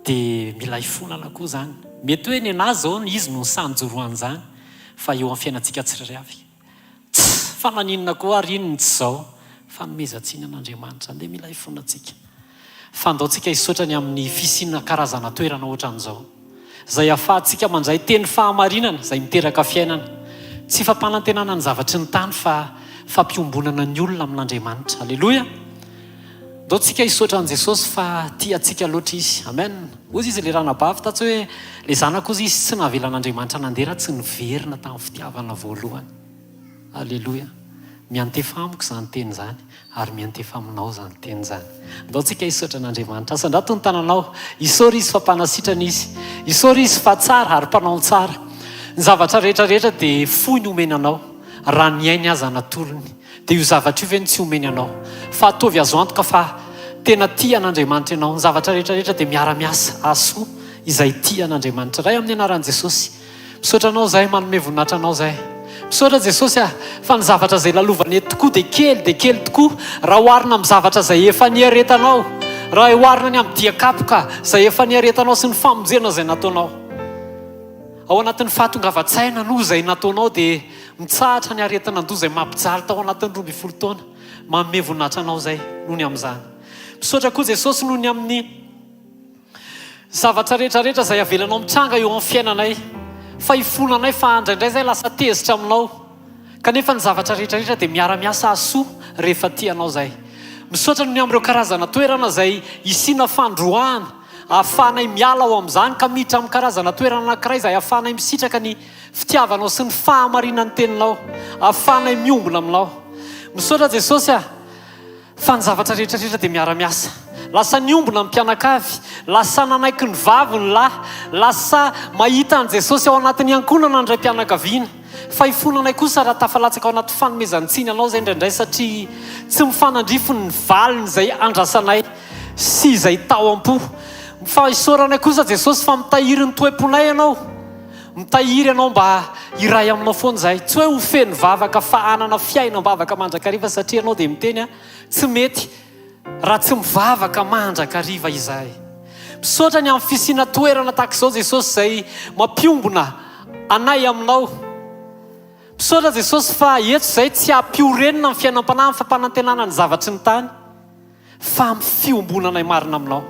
Dia mila hifonana koa izany. Mety hoe nenahy izao izy no sahy nijoro an'izany fa eo amin'ny fiainantsika tsirairay avy. Tss! Fa naninona koa ary iny no tsy izao? Fanomezan-tsiny an'Andriamanitra. Andeha mila hifonantsika. Fa andao tsika hisaotra ny amin'ny fisiana karazana toerana ohatran'izao. Izay ahafahantsika mandray teny fahamarinana izay miteraka fiainana. Tsy fampanantenana ny zavatry ny tany fa fampiombonana ny olona amin'Andriamanitra. Aleloia! Ndao tsika hisaotra an'i Jesosy fa tia antsika loatra Izy. Amen! Hozy izy ilay ranabavy tatsy hoe ilay zanako hozy izy tsy navelan'Andriamanitra nandeha raha tsy niverina tamin'ny fitiavana voalohany. Aleloia! Miantefa amiko izany teny izany. Ary miantefa aminao izany teny izany. Ndao tsika hisaotra an'Andriamanitra. Asandrato ny tananao. Isaory Izy fa mpanasitrana Izy. Isaory Izy fa tsara ary mpanao ny tsara. Ny zavatra rehetra rehetra dia foiny omeny anao. Raha ny ainy aza natolony. Dia io zavatra io ve no tsy omeny anao. Fa ataovy azo antoka fa tena tia an'Andriamanitra ianao. Ny zavatra rehetra rehetra dia miara-miasa hahasoa izay tia an'Andriamanitra. Ray amin'ny anaran'i Jesosy. Misaotra anao zahay manome voninahitra anao zahay. Misaotra Jesosy ah fa ny zavatra izay lalovana eto tokoa dia kely dia kely tokoa raha oharina amin'ny zavatra izay efa niaretanao, raha oharina ny amin'ny dia kapoka izay efa niaretanao sy ny famonjena izay nataonao. Ao anatin'ny fahatongavan-tsaina noho izay nataonao dia mitsahatra ny aretin'andoha izay mampijaly tao anatin'ny 12 taona. Manome voninahitra anao izay noho ny amin'izany. Misaotra koa Jesosy noho ny amin'ny Zavatra rehetra rehetra izay avelanao mitranga eo amin'ny fiainanay, fa ifonanay fa indraindray izay lasa tezitra aminao, kanefa ny zavatra rehetra rehetra dia miara-miasa hahasoa rehefa tia anao izay. Misaotra noho ny amin'ireo karazana toerana izay isiana fandroahana, ahafahanay miala ao amin'izany ka miditra amin'ny karazana toerana anankiray izay ahafahanay misitraka ny fitiavanao sy ny fahamarinan'ny teninao, ahafahanay miombona aminao. Misaotra Jesosy a! Fa ny zavatra rehetra rehetra dia miara-miasa. Lasa niombona ny mpianakavy, lasa nanaiky ny vavy ny lahy, lasa mahita an'i Jesosy ao anatin'ny ankohonana ny raim-pianakaviana. Fa ifonanay kosa raha tafalatsaka ao anaty fanomezan-tsiny anao izay indraindray satria tsy mifanandrify ny valiny izay andrasanay sy izay tao am-po. Fa isaoranay kosa Jesosy fa mitahiry ny toe-ponay Ianao. Mitahiry Ianao mba hiray Aminao foana izahay. Tsy hoe ho feno vavaka fa hanana fiainam-bavaka mandrakariva satria Ianao dia miteny tsy mety raha tsy mivavaka mandrakariva izahay. Misaotra ny amin'ny fisiana toerana tahaka izao Jesosy izay mampiombona anay Aminao. Misaotra Jesosy fa eto izay tsy hampiorenina ny fiainam-panahy amin'ny fampanantenana ny zavatry ny tany fa amin'ny fiombonanay marina Aminao.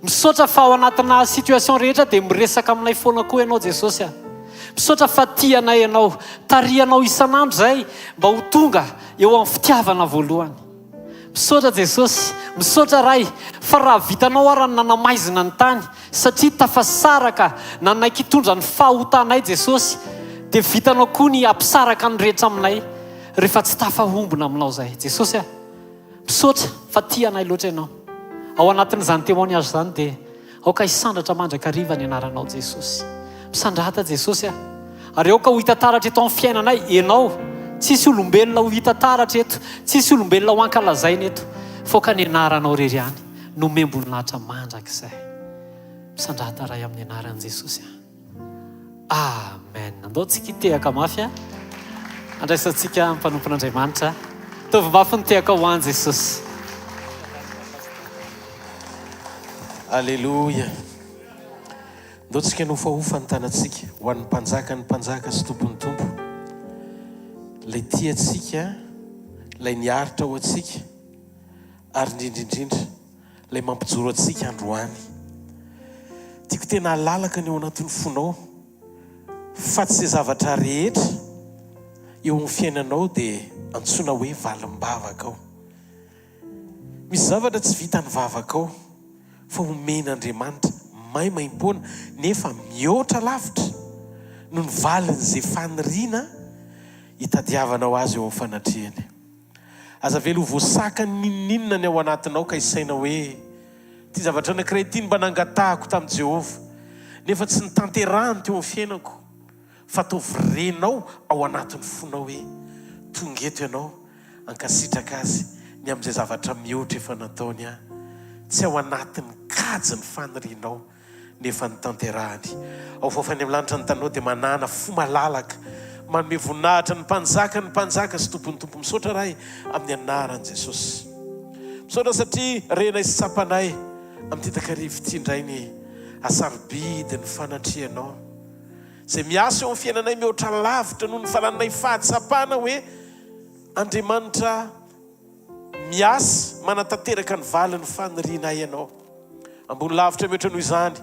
Misaotra fa ao anatina situation rehetra dia miresaka aminay foana koa Ianao Jesosy a. Misaotra fa tia anay Ianao. Tarihanao isan'andro izay mba ho tonga eo amin'ny fitiavana voalohany. Misaotra Jesosy, misaotra Ray fa raha vitanao ara ny nanamaizina ny tany satria tafasaraka nanaiky hitondra ny fahotanay Jesosy dia vitanao koa ny hampisaraka ny rehetra aminay rehefa tsy tafahombona aminao zahay. Jesosy a! Misaotra fa tia anay loatra Ianao. Ao anatin'izany témoignage izany dia Aoka hisandratra mandrakariva ny anaranao Jesosy. Misandrata Jesosy a! Ary aoka ho hita taratra eto amin'ny fiainanay Ianao. Tsisy olombelona ho hita taratra eto, tsisy olombelona ho ankalazaina eto, fa aoka ny anaranao irery ihany no omem-boninahitra mandrakizay. Misandrata Ray amin'ny anaran'i Jesosy a! Amen. Andao tsika hitehaka mafy a. Andraisantsika mpanompon'Andriamanitra. Ataovy mafy ny tehaka ho an Jesosy. Aleloia. Ndao tsika hanofahofa ny tanantsika ho an'ny Mpanjakan'ny mpanjaka sy Tompon'ny tompo. Ilay tia antsika, ilay niaritra ho antsika, ary indrindra indrindra Ilay mampijoro antsika androany. Tiako tena halalaka ny ao anatin'ny fonao fa tsy izay zavatra rehetra eo amin'ny fiainanao dia antsoina hoe valim-bavakao. Misy zavatra tsy vitan'ny vavakao fa omen'Andriamanitra maimaimpoana nefa mihoatra lavitra noho ny valin'izay faniriana itadiavanao azy eo amin'ny fanatrehany. Aza avela ho voasakan'ny n'inon'inona ny ao anatinao ka hisaina hoe, 'Ity zavatra anankiray ity no mba nangatahako tamin'i Jehovah, nefa tsy notanterahiny teo amin'ny fiainako. Fa ataovy renao ao anatin'ny fonao hoe tonga eto ianao hankasitraka azy ny amin'izay zavatra mihoatra efa nataony ahy. Tsy ao anatin'ny kajy ny fanirianao. nefa notanterahany. Ao fafany amin'ny lanitra ny taninao dia manàna fo malalaka, manome voninahitra ny Mpanjaka ny mpanjaka sy Tompon'ny tompo. Misaotra Ray amin'ny anaran'i Jesosy. Misaotra satria renay sy tsapanay amin'ity takariva ity indray ny hasarobidin'ny fanatrehanao izay miasa eo amin'ny fiainanay mihoatra lavitra noho ny fanananay fahatsapana hoe Andriamanitra Miasa manatanteraka ny valin'ny fanirianay Ianao. Ambony lavitra mihoatra noho izany,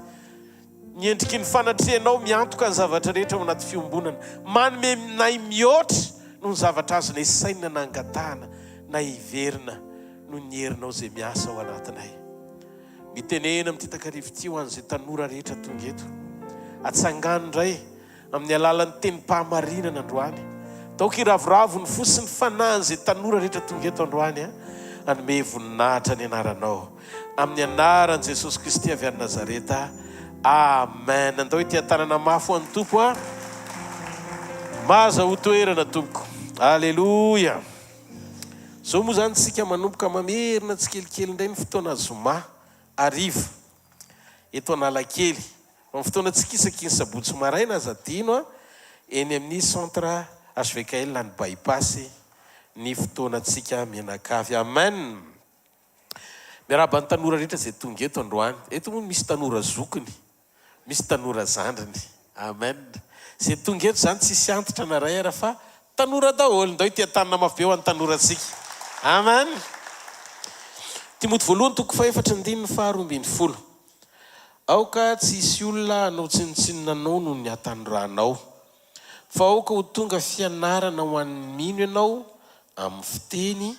ny endriky ny fanatrehanao miantoka ny zavatra rehetra ao anaty fiombonana. Manome nay mihoatra noho ny zavatra azonay sainina na angatahana na heverina noho ny herinao izay miasa ao anatinay. Mitenena amin'ity takariva ity ho an'izay tanora rehetra tonga eto. Atsangano indray Amin'ny alalan'ny tenim-pahamarinana androany. Taoko hiravoravo ny fo sy ny fanahin'izay tanora rehetra tonga eto androany hanome voninahitra ny anaranao. Amin'ny anaran'i Jesosy Kristy avy any Nazareta. Amen. Andao hiteha-tanana mafy ho an'ny Tompo a. Mahazahoa toerana tompoko. Aleloia. Zao moa zany tsika manomboka mamerina tsikelikely indray ny fotoana zoma hariva eto Analakely. Amin'ny fotoana tsy kisaky ny sabotsy maraina aza adino a, eny amin'ny centre HVKL any By-pass ny fotoanantsika mianakavy. Amen! Miarahaba ny tanora rehetra izay tonga eto androany. Eto moa misy tanora zokiny, misy tanora zandriny. Amen! Izay tonga eto izany tsisy antitra na ray ara fa tanora daholo. Ndao ity an-tanana mafy be ho an'ny tanorantsika. Amen! Timoty voalohany toko fahefatra andininy faharoambinifolo. Aoka tsy hisy olona hanao tsinontsinona anao noho ny hatanoranao, fa aoka ho tonga fianarana ho an'ny mino ianao amin'ny fiteny,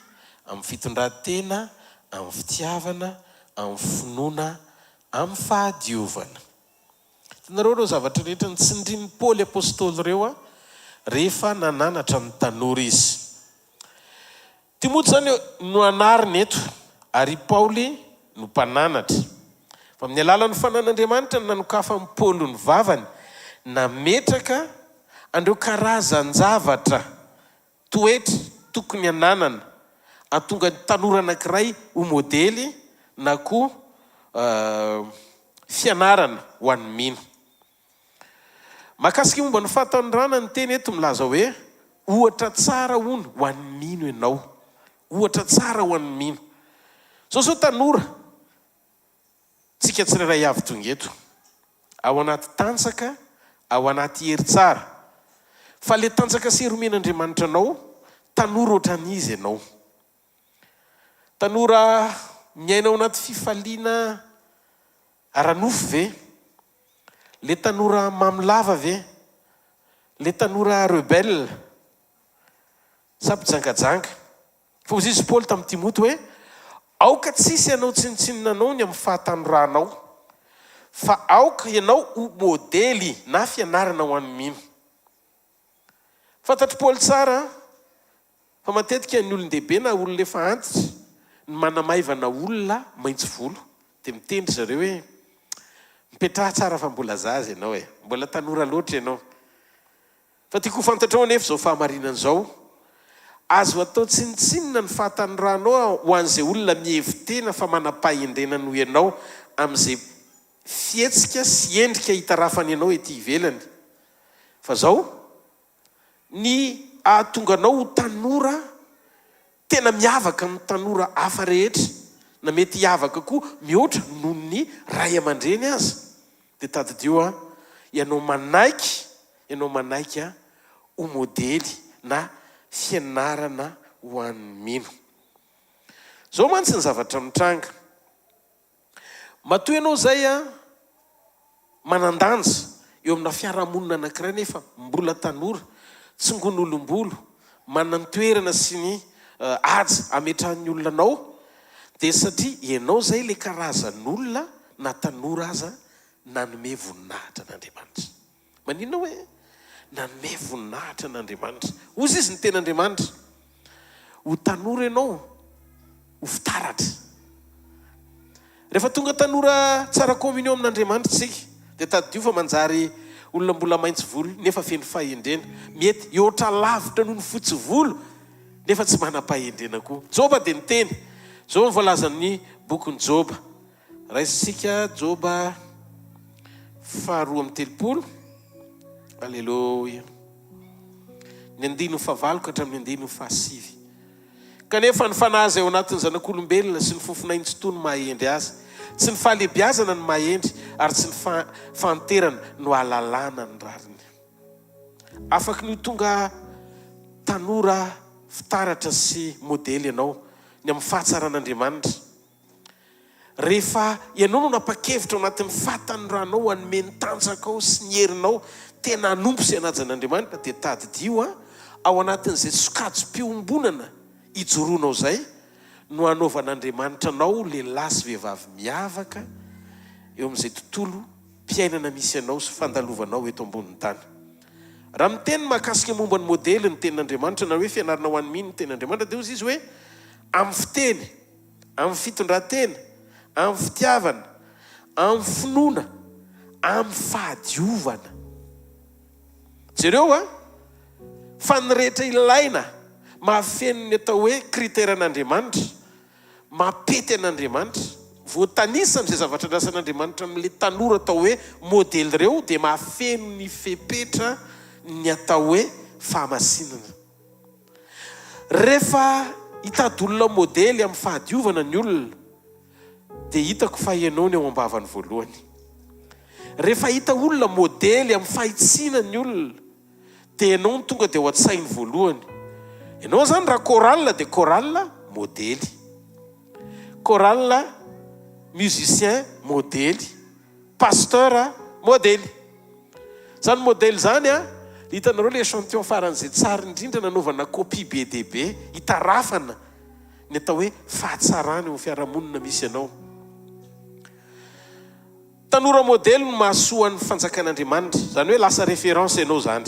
amin'ny fitondran-tena, amin'ny fitiavana, amin'ny finoana, amin'ny fahadiovana. Hitanareo ireo zavatra rehetra notsindrin'i Paoly apostoly ireo rehefa nananatra ny tanora izy. Timoty izany no anariny eto, ary i Paoly. no mpananatra. Fa amin'ny alalan'ny fanan'Andriamanitra no nanokafan'i Paoly ny vavany, nametraka an'ireo karazan-javatra, toetra tokony hananana, hahatonga ny tanora anankiray ho modely na koa fianarana ho an'ny mino. Mahakasika momba ny fahatanorana ny teny eto milaza hoe, ohatra tsara hono ho an'ny mino ianao. Ohatra tsara ho an'ny mino. Zao zao tanora, tsika tsirairay avy tonga eto. Ao anaty tanjaka, ao anaty hery tsara. Fa le tanjaka sy hery omen'Andriamanitra anao, tanora ohatran'iza ianao? Tanora miaina ao anaty fifaliana ara-nofo ve? Le tanora mamo lava ve? Le tanora rebelle sa mpijangajanga? Fa hoy izy Paoly tamin'i Timoty hoe, Aoka tsy hisy hanao tsinontsinona anao ny amin'ny fahatanoranao, fa aoka ianao ho modely na fianarana ho an'ny mino. Fantatr'i Paoly tsara fa matetika ny olon-dehibe na olona efa antitra no manamaivana olona maitso volo, dia miteny ry zareo hoe, Mipetraha tsara fa mbola zaza ianao e! Mbola tanora loatra ianao. Fa tiako ho fantatrao anefa izao fahamarinana izao, Azo atao tsinontsinona ny fahatanoranao ho an'izay olona mihevi-tena fa manam-pahendrena noho ianao amin'izay fihetsika sy endrika itarafany anao ety ivelany. Fa izao, ny hahatonga anao ho tanora Tena miavaka amin'ny tanora hafa rehetra, na mety hiavaka koa mihoatra noho ny ray aman-dreny aza. Dia tadidio an, ianao manaiky, ianao manaiky an, ho modely na fianarana ho an'ny mino. Izao mantsy ny zavatra mitranga. Matoa ianao izay an, manan-danja eo amina fiarahamonina anankiray nefa mbola tanora, tsongon'olom-bolo, manana ny toerana sy ny haja ametrahan'ny olona anao, dia satria ianao izay ilay karazan'olona na tanora aza nanome voninahitra an'Andriamanitra. Maninona hoe nanome voninahitra an'Andriamanitra? Hozy izy ny tenin'Andriamanitra, Ho tanora ianao, ho fitaratra. Rehefa tonga tanora tsara communion amin'Andriamanitra isika, dia tadidio fa manjary olona mbola maitso volo nefa feno fahendrena. Mety hihoatra lavitra noho ny fotsy volo nefa tsy manam-pahendrena koa. Joba dia niteny. Izao no voalazan'ny bokin'i Joba. Raisintsika Joba faharoa amby 30. Aleloia. Ny andininy fahavalo ka hatramin'ny andininy fahasivy. Kanefa ny fanahy izay ao anatin'ny zanak'olombelona sy ny fofonainy tsy toa no mahahendry azy. Tsy ny fahalehibiazana no mahahendry ary tsy ny fahanterana no ahalalana ny rariny. Afaky ny ho tonga tanora fitaratra sy modely ianao ny amin'ny fahatsaran'Andriamanitra. Rehefa ianao no napa-kevitra ao anatin'ny fahatanoranao hanome ny tanjakao sy ny herinao tena hanompo sy hanaja an'Andriamanitra dia tadidio an, ao anatin'izay sokajim-piombonana ijoroanao izay no hanaovan'Andriamanitra anao lehilahy sy vehivavy miavaka eo amin'izay tontolom-piainana misy anao sy fandalovanao eto ambonin'ny tany. Raha miteny mahakasika momba ny modely ny tenin'Andriamanitra na hoe fianarana ho an'ny mino ny tenin'Andriamanitra dia hozy izy hoe amin'ny fiteny, Amin'ny fitondran-tena, amin'ny fitiavana, amin'ny finoana, amin'ny fahadiovana. Jereo a! Fa ny rehetra ilaina mahafeno ny atao hoe critère-n'Andriamanitra, mampety an'Andriamanitra, voatanisa amin'izay zavatra andrasan'Andriamanitra amin'ilay tanora atao hoe modely ireo dia mahafeno ny fepetra ny atao hoe fahamasinana. Rehefa hitady olona modely amin'ny fahadiovana ny olona dia hitako fa ianao ny ao am-bavany voalohany. Rehefa hahita olona modely amin'ny fahitsiana ny olona dia ianao no tonga dia ao an-tsainy voalohany. Ianao izany raha chorale dia chorale modely. Chorale musicien modely. Pasteur modely. Izany modèle izany an, hitanareo ilay échantillon faran'izay tsara indrindra nanaovana copie be dia be, hitarafana ny atao hoe fahatsarana eo amin'ny fiarahamonina misy anao. Tanora modely no mahasoa ny fanjakan'Andriamanitra, izany hoe lasa référence ianao izany.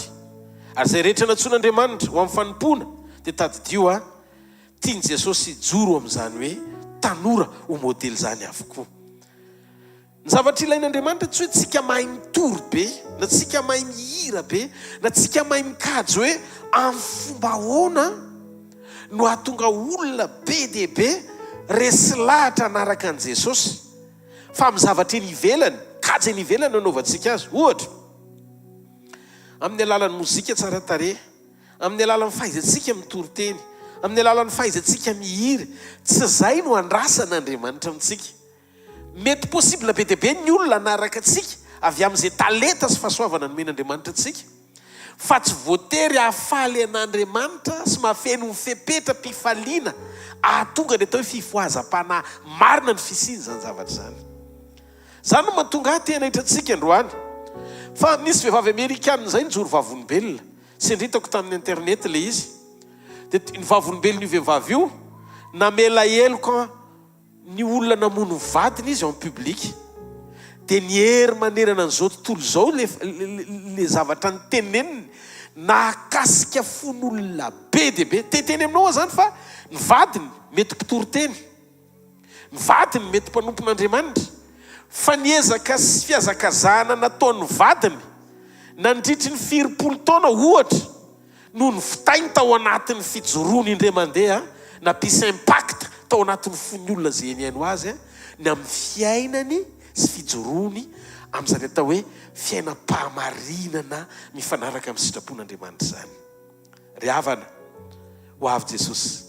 Ary izay rehetra nantsoin'Andriamanitra ho amin'ny fanompoana dia tadidio an, tian'i Jesosy hijoro amin'izany hoe. tanora ho modely izany avokoa. Ny zavatra ilain'Andriamanitra tsy hoe tsika mahay mitory be, na tsika mahay mihira be, na tsika mahay mikajy hoe amin'ny fomba ahoana no hahatonga olona be dia be resy lahatra hanaraka an'i Jesosy, fa amin'ny zavatra eny ivelany, kajy eny ivelany no anaovantsika azy. Ohatra, amin'ny alalan'ny mozika tsara tarehy, amin'ny alalan'ny fahaizantsika mitory teny, amin'ny alalan'ny fahaizantsika mihira, tsy izay no andrasan'Andriamanitra amintsika. Mety possible be dia be ny olona hanaraka antsika avy amin'izay talenta sy fahasoavana nomen'Andriamanitra antsika, fa tsy voatery hahafaly an'Andriamanitra sy mahafeno ny fepetram-pifaliana ahatonga ny atao hoe fifohazam-panahy marina ny fisian'izany zavatra izany. Izany no mahatonga ahy te hanaitra antsika androany. Fa nisy vehivavy amerikana izay nijoro vavolombelona. Sendra hitako tamin'ny internet ilay izy. Dia ny vavolombelon'io vehivavy io namela heloka Ny olona namono ny vadiny izy en public dia niery manerana an'izao tontolo izao le le zavatra niteneniny nahakasika fon'olona be dia be. Te hiteny aminao aho zany fa ny vadiny mety mpitory teny, ny vadiny mety mpanompon'Andriamanitra fa ny ezaka sy fihazakazahana nataon'ny vadiny nandritry ny firimpolo taona ohatra no novitainy tao anatin'ny fijoroany indray mandeha nampisy impact tao anatin'ny fon'ny olona izay nihaino azy ny amin'ny fiainany sy fijoroany amin'izany atao hoe fiainam-pahamarinana mifanaraka amin'ny sitrapon'Andriamanitra izany. Ry havana, ho avy Jesosy.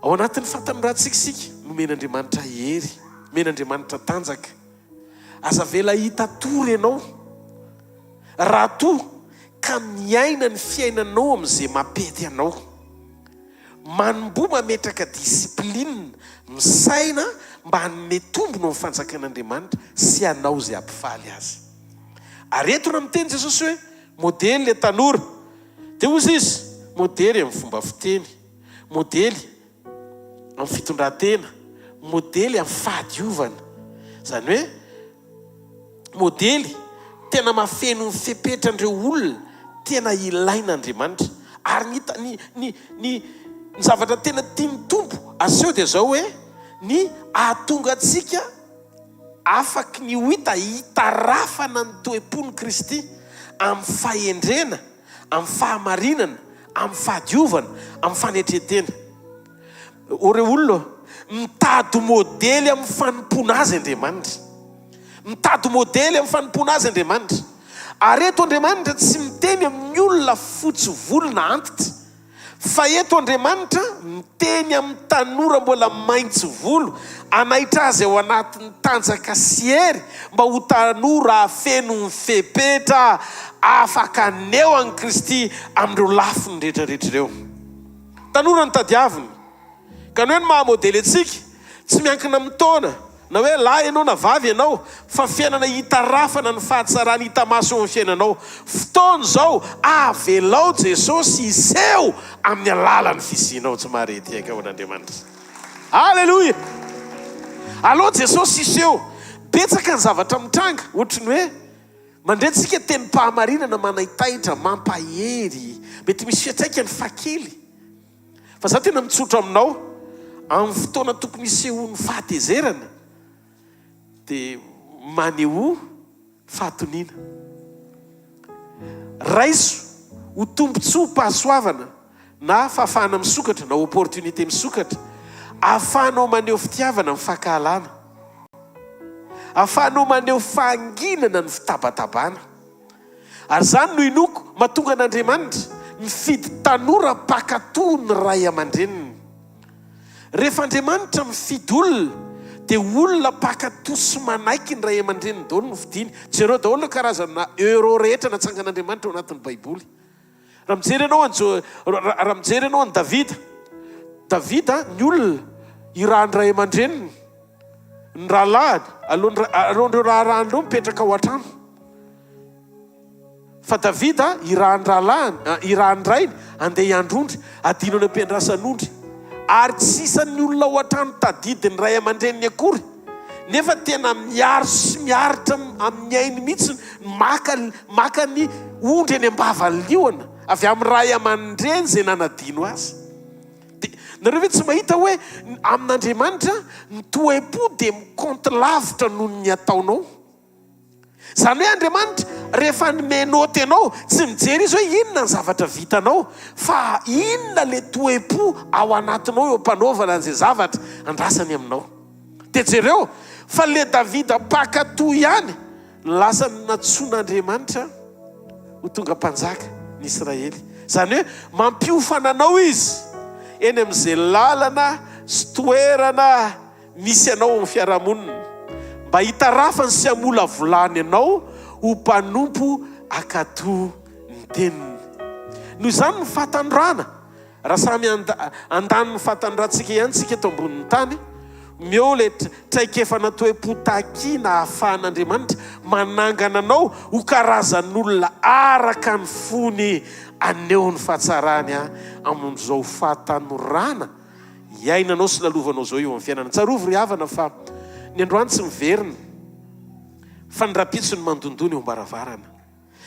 Ao anatin'ny fahatanorantsika isika, nomen'Andriamanitra hery, nomen'Andriamanitra tanjaka. Aza avela hahita tory ianao raha toa ka miaina ny fiainanao amin'izay mampety anao. Manomboha mametraka discipline, misaina mba hanome tombony ao amin'ny fanjakan'Andriamanitra sy hanao izay hampifaly Azy. Ary eto raha miteny Jesosy hoe, modely ilay tanora, dia hozy Izy, modely amin'ny fomba fiteny. Modely amin'ny fitondran-tena, modely amin'ny fahadiovana. Izany hoe modely tena mahafeno ny fepetran'ireo olona tena ilain'Andriamanitra. Ary ny ny ny ny ny zavatra tena tian'ny Tompo aseho dia izao hoe ny hahatonga antsika afaky ny ho hita hitarafana ny toe-pon'i Kristy amin'ny fahendrena amin'ny fahamarinana, amin'ny fahadiovana, amin'ny fanetren-tena. Ô rey olona ô, mitady modely amin'ny fanompoana Azy Andriamanitra. Mitady modely amin'ny fanompoana Azy Andriamanitra. Ary eto Andriamanitra tsy miteny amin'ny olona fotsy volo na antitra. Fa eto Andriamanitra miteny amin'ny tanora mbola maitso volo, hanaitra azy ao anatin'ny tanjaka sy hery mba ho tanora feno ny fepetra afaka haneho an'i Kristy amin'ireo lafiny rehetra rehetra ireo. Tanora no tadiaviny. Ka ny hoe ny maha modely antsika, tsy miankina amin'ny taona, na hoe lahy ianao na vavy ianao, fa fiainana hitarafana ny fahatsarany hita maso eo amin'ny fiainanao. Fotoana izao, avelao Jesosy hiseho amin'ny alalan'ny fisianao. Tsy mahare tehaka ho an'Andriamanitra. Aleloia! Alao Jesosy hiseho. Betsaka ny zavatra mitranga, ohatry ny hoe mandre tsika tenim-pahamarinana manaitaitra, mampahery, mety misy fiantraikany fa kely. Fa za tena mitsotra aminao, amin'ny fotoana tokony hisehoan'ny fahatezerana dia manehoa fahatoniana. Raiso ho tombontsoam-pahasoavana na fahafahana misokatra na opportunité misokatra ahafahanao maneho fitiavana ny fankahalana, ahafahanao maneho fahanginana ny fitabatabana. Ary izany no inoako mahatonga an'Andriamanitra mifidy tanora mpankatò ny ray aman-dreniny. Rehefa Andriamanitra mifidy olona dia olona mpankatò sy manaiky ny ray aman-dreniny daholo no fidiny. Jereo daholo ireo karazana euro rehetra natsangan'Andriamanitra ao anatin'ny Baiboly. Raha mijery ianao an'i Jo, raha mijery ianao an'i Davida, Davida ny olona irahan'ny ray aman-dreniny, ny rahalahiny, alohan'ny, alohan'ireo raharahany ireo mipetraka ao an-trano. Fa Davida irahan'ny rahalahiny, irahan'ny rainy handeha hiandry ondry, adino any am-piandrasan'ondry. Ary tsy isan'ny olona ao an-trano tadidin'ny ray aman-dreniny akory. Nefa tena miaro sy miaritra amin'ny ainy mihitsy ny maka maka ny ondry eny am-bavan'ny liona avy amin'ny ray aman-dreny izay nanadino azy. Nareo ve tsy mahita hoe amin'Andriamanitra ny toe-po dia mi-compte lavitra noho ny ataonao? Izany hoe Andriamanitra rehefa hanome note anao tsy mijery izy hoe inona ny zavatra vitanao fa inona le toe-po ao anatinao eo am-panaovana an'izay zavatra andrasany aminao. Dia jereo fa le Davida mpankatò ihany lasa nantsoin'Andriamanitra ho tonga mpanjaka ny Israely. Izany hoe mampiofana anao izy eny amin'izay lalana sy toerana misy anao ao amin'ny fiarahamonina, mba hitarafany sy hamolavolany anao ho mpanompo hankatò ny teniny. Noho izany ny fahatanorana, raha samy handany ny fahatanorantsika ihany isika eto ambonin'ny tany, omeo ilay traikefana toe-po takiana ahafahan'Andriamanitra manangana anao ho karazan'olona araka ny fony haneho ny fahatsarany amin'izao fahatanorana iainanao sy lalovanao izao eo amin'ny fiainana. Tsarovy ry havana fa ny androany tsy miverina fa ny rahampitso no mandondona eo am-baravarana.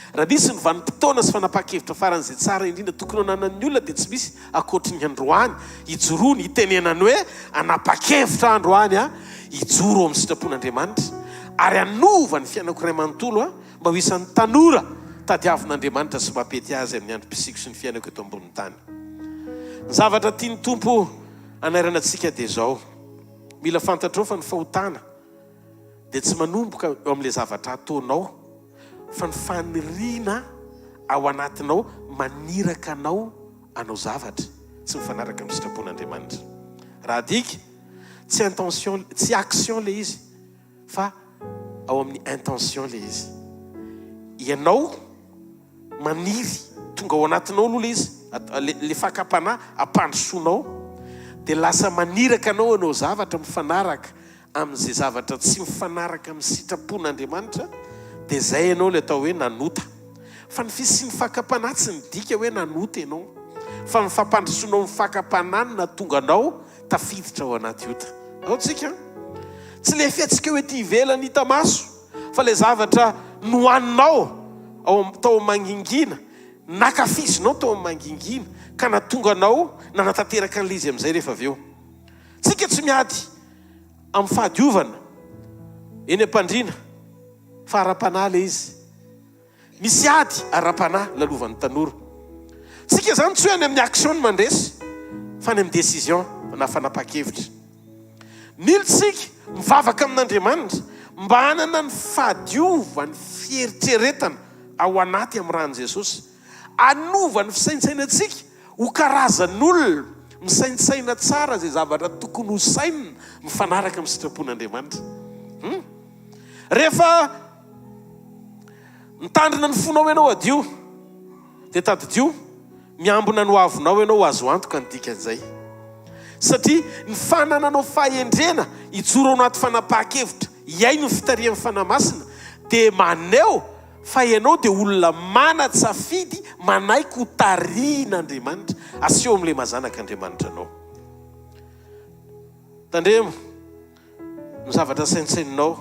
Raha misy ny vanim-potoana sy fanapahan-kevitra faran'izay tsara indrindra tokony hananan'ny olona dia tsy misy ankoatry ny androany hijoroany, hitenenany hoe hanapa-kevitra aho androany aho hijoro ao amin'ny sitrapon'Andriamanitra ary hanova ny fiainako iray manontolo aho mba ho isan'ny tanora tadiavin'Andriamanitra sy mampety azy amin'ny androm-pisiako sy ny fiainako eto ambonin'ny tany. Ny zavatra tian'ny Tompo hanairana antsika dia izao, mila fantatrao fa ny fahotana dia tsy manomboka eo amin'ilay zavatra ataonao fa ny faniriana ao anatinao maniraka anao hanao zavatra tsy mifanaraka amin'ny sitrapon'Andriamanitra. Raha adika, tsy intention, tsy action ilay izy fa ao amin'ny intention ilay izy. Ianao maniry, tonga ao anatinao aloha ilay izy, ilay fakam-panahy ampandrosoanao, dia lasa maniraka anao hanao zavatra mifanaraka amin'izay zavatra tsy mifanaraka amin'ny sitrapon'Andriamanitra, dia izay ianao ilay atao hoe nanota. Fa ny fisian'ny fakam-panahy tsy midika hoe nanota ianao, fa ny fampandrosoanao ny fakam-panahy no nahatonga anao tafiditra ao anaty ota. Ao tsika an! Tsy ilay fihetsika eo ety ivelany hita maso, fa ilay zavatra nohaninao ao tao amin'ny mangingina, nakafizinao tao amin'ny mangingina, ka nahatonga anao nanatanteraka an'ilay izy amin'izay rehefa avy eo. Tsika tsy miady amin'ny fahadiovana eny am-pandriana fa ara-panahy ilay izy. Misy ady ara-panahy lalovan'ny tanora. Tsika izany tsy hoe any amin'ny action no mandresy fa any amin'ny décision na fanapahan-kevitra. Mila isika mivavaka amin'Andriamanitra mba hanana ny fahadiovan'ny fieritreretana ao anaty amin'ny ran'i Jesosy. Hanova ny fisaintsainantsika ho karazan'olona misaintsaina tsara izay zavatra tokony ho sainina mifanaraka amin'ny sitrapon'Andriamanitra. Hum. Rehefa mitandrina ny fonao ianao hadio, dia tadidio, miambina ny hoavinao ianao ho azo antoka ny dikan'izay. Satria ny fanananao fahendrena hijoro ao anaty fanapahan-kevitra hihaino ny fitarihan'ny Fanahy Masina dia maneho Fa ianao dia olona manan-tsafidy manaiky ho tarihin'Andriamanitra. Aseho amin'ilay maha zanak'Andriamanitra anao. Tandremo ny zavatra saintsaininao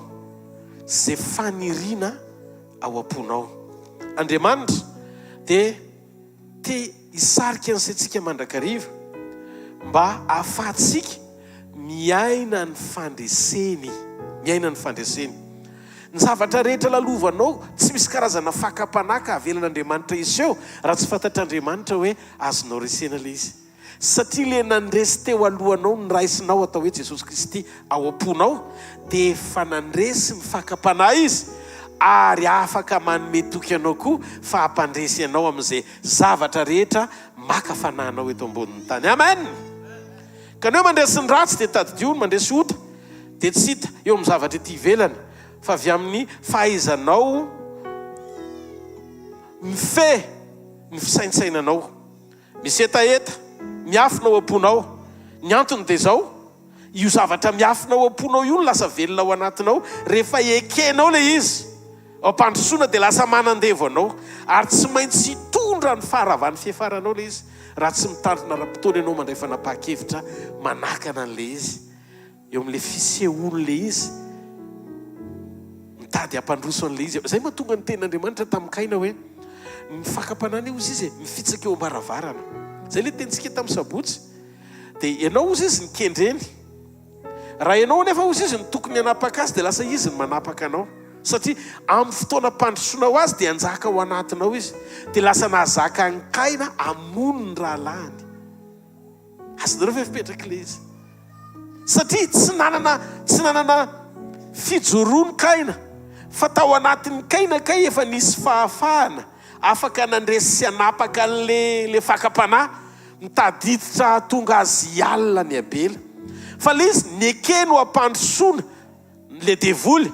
sy izay faniriana ao am-ponao. Andriamanitra dia Te hisarika ny saintsika mandrakariva mba hahafahantsika miaina ny fandreseny. Miaina ny fandreseny. Ny zavatra rehetra lalovanao, tsy misy karazana fakam-panahy ka avelan'Andriamanitra hiseho raha tsy fantatr'Andriamanitra hoe azonao resena ilay izy. Satria ilay nandresy teo alohanao noraisinao atao hoe Jesosy Kristy ao am-ponao dia efa nandresy ny fakam-panahy Izy ary afaka manome toky anao koa fa hampandresy anao amin'izay zavatra rehetra maka fanahy anao eto ambonin'ny tany. Amen! Ka ny hoe mandresy ny ratsy dia tadidio ny mandresy ota dia tsy hita eo amin'ny zavatra ety ivelany fa avy amin'ny fahaizanao mifehy ny fisaintsainanao. Misy hetaheta miafina ao am-ponao. Ny antony dia izao, io zavatra miafina ao am-ponao io no lasa velona ao anatinao. Rehefa ekenao ilay izy, ao am-pandrosoana dia lasa manandevo anao. Ary tsy maintsy hitondra ny faharavan'ny fiafaranao ilay izy, raha tsy mitandrina ara-potoana ianao mandray fanapahan-kevitra manakana an'ilay izy. Eo amin'ilay fisehoan'ilay izy, mitady hampandroso an'ilay izy. Izay mahatonga ny tenin'Andriamanitra tamin'i Kaina hoe, ny fakam-panahy anie hozy izy e, mifitsaka eo am-baravarana. Izay ilay tenintsika tamin'ny sabotsy. Dia ianao hozy izy no kendreny. Raha ianao anefa hozy izy no tokony hanapaka azy dia lasa izy no manapaka anao. Satria amin'ny fotoanam-pandrosoanao azy dia hanjaka ao anatinao izy. Dia lasa nahazaka an'i Kaina hamono ny rahalahiny. Azonareo ve fipetraka ilay izy? Satria tsy nanana tsy nanana fijoroany Kaina fa tao anatin'i Kaina kay efa nisy fahafahana afaka nandresy sy hanapaka an'le le fakam-panahy mitady hiditra hahatonga azy hialona an'i Abela. Fa le izy nekeny ho ampandrosoana le devoly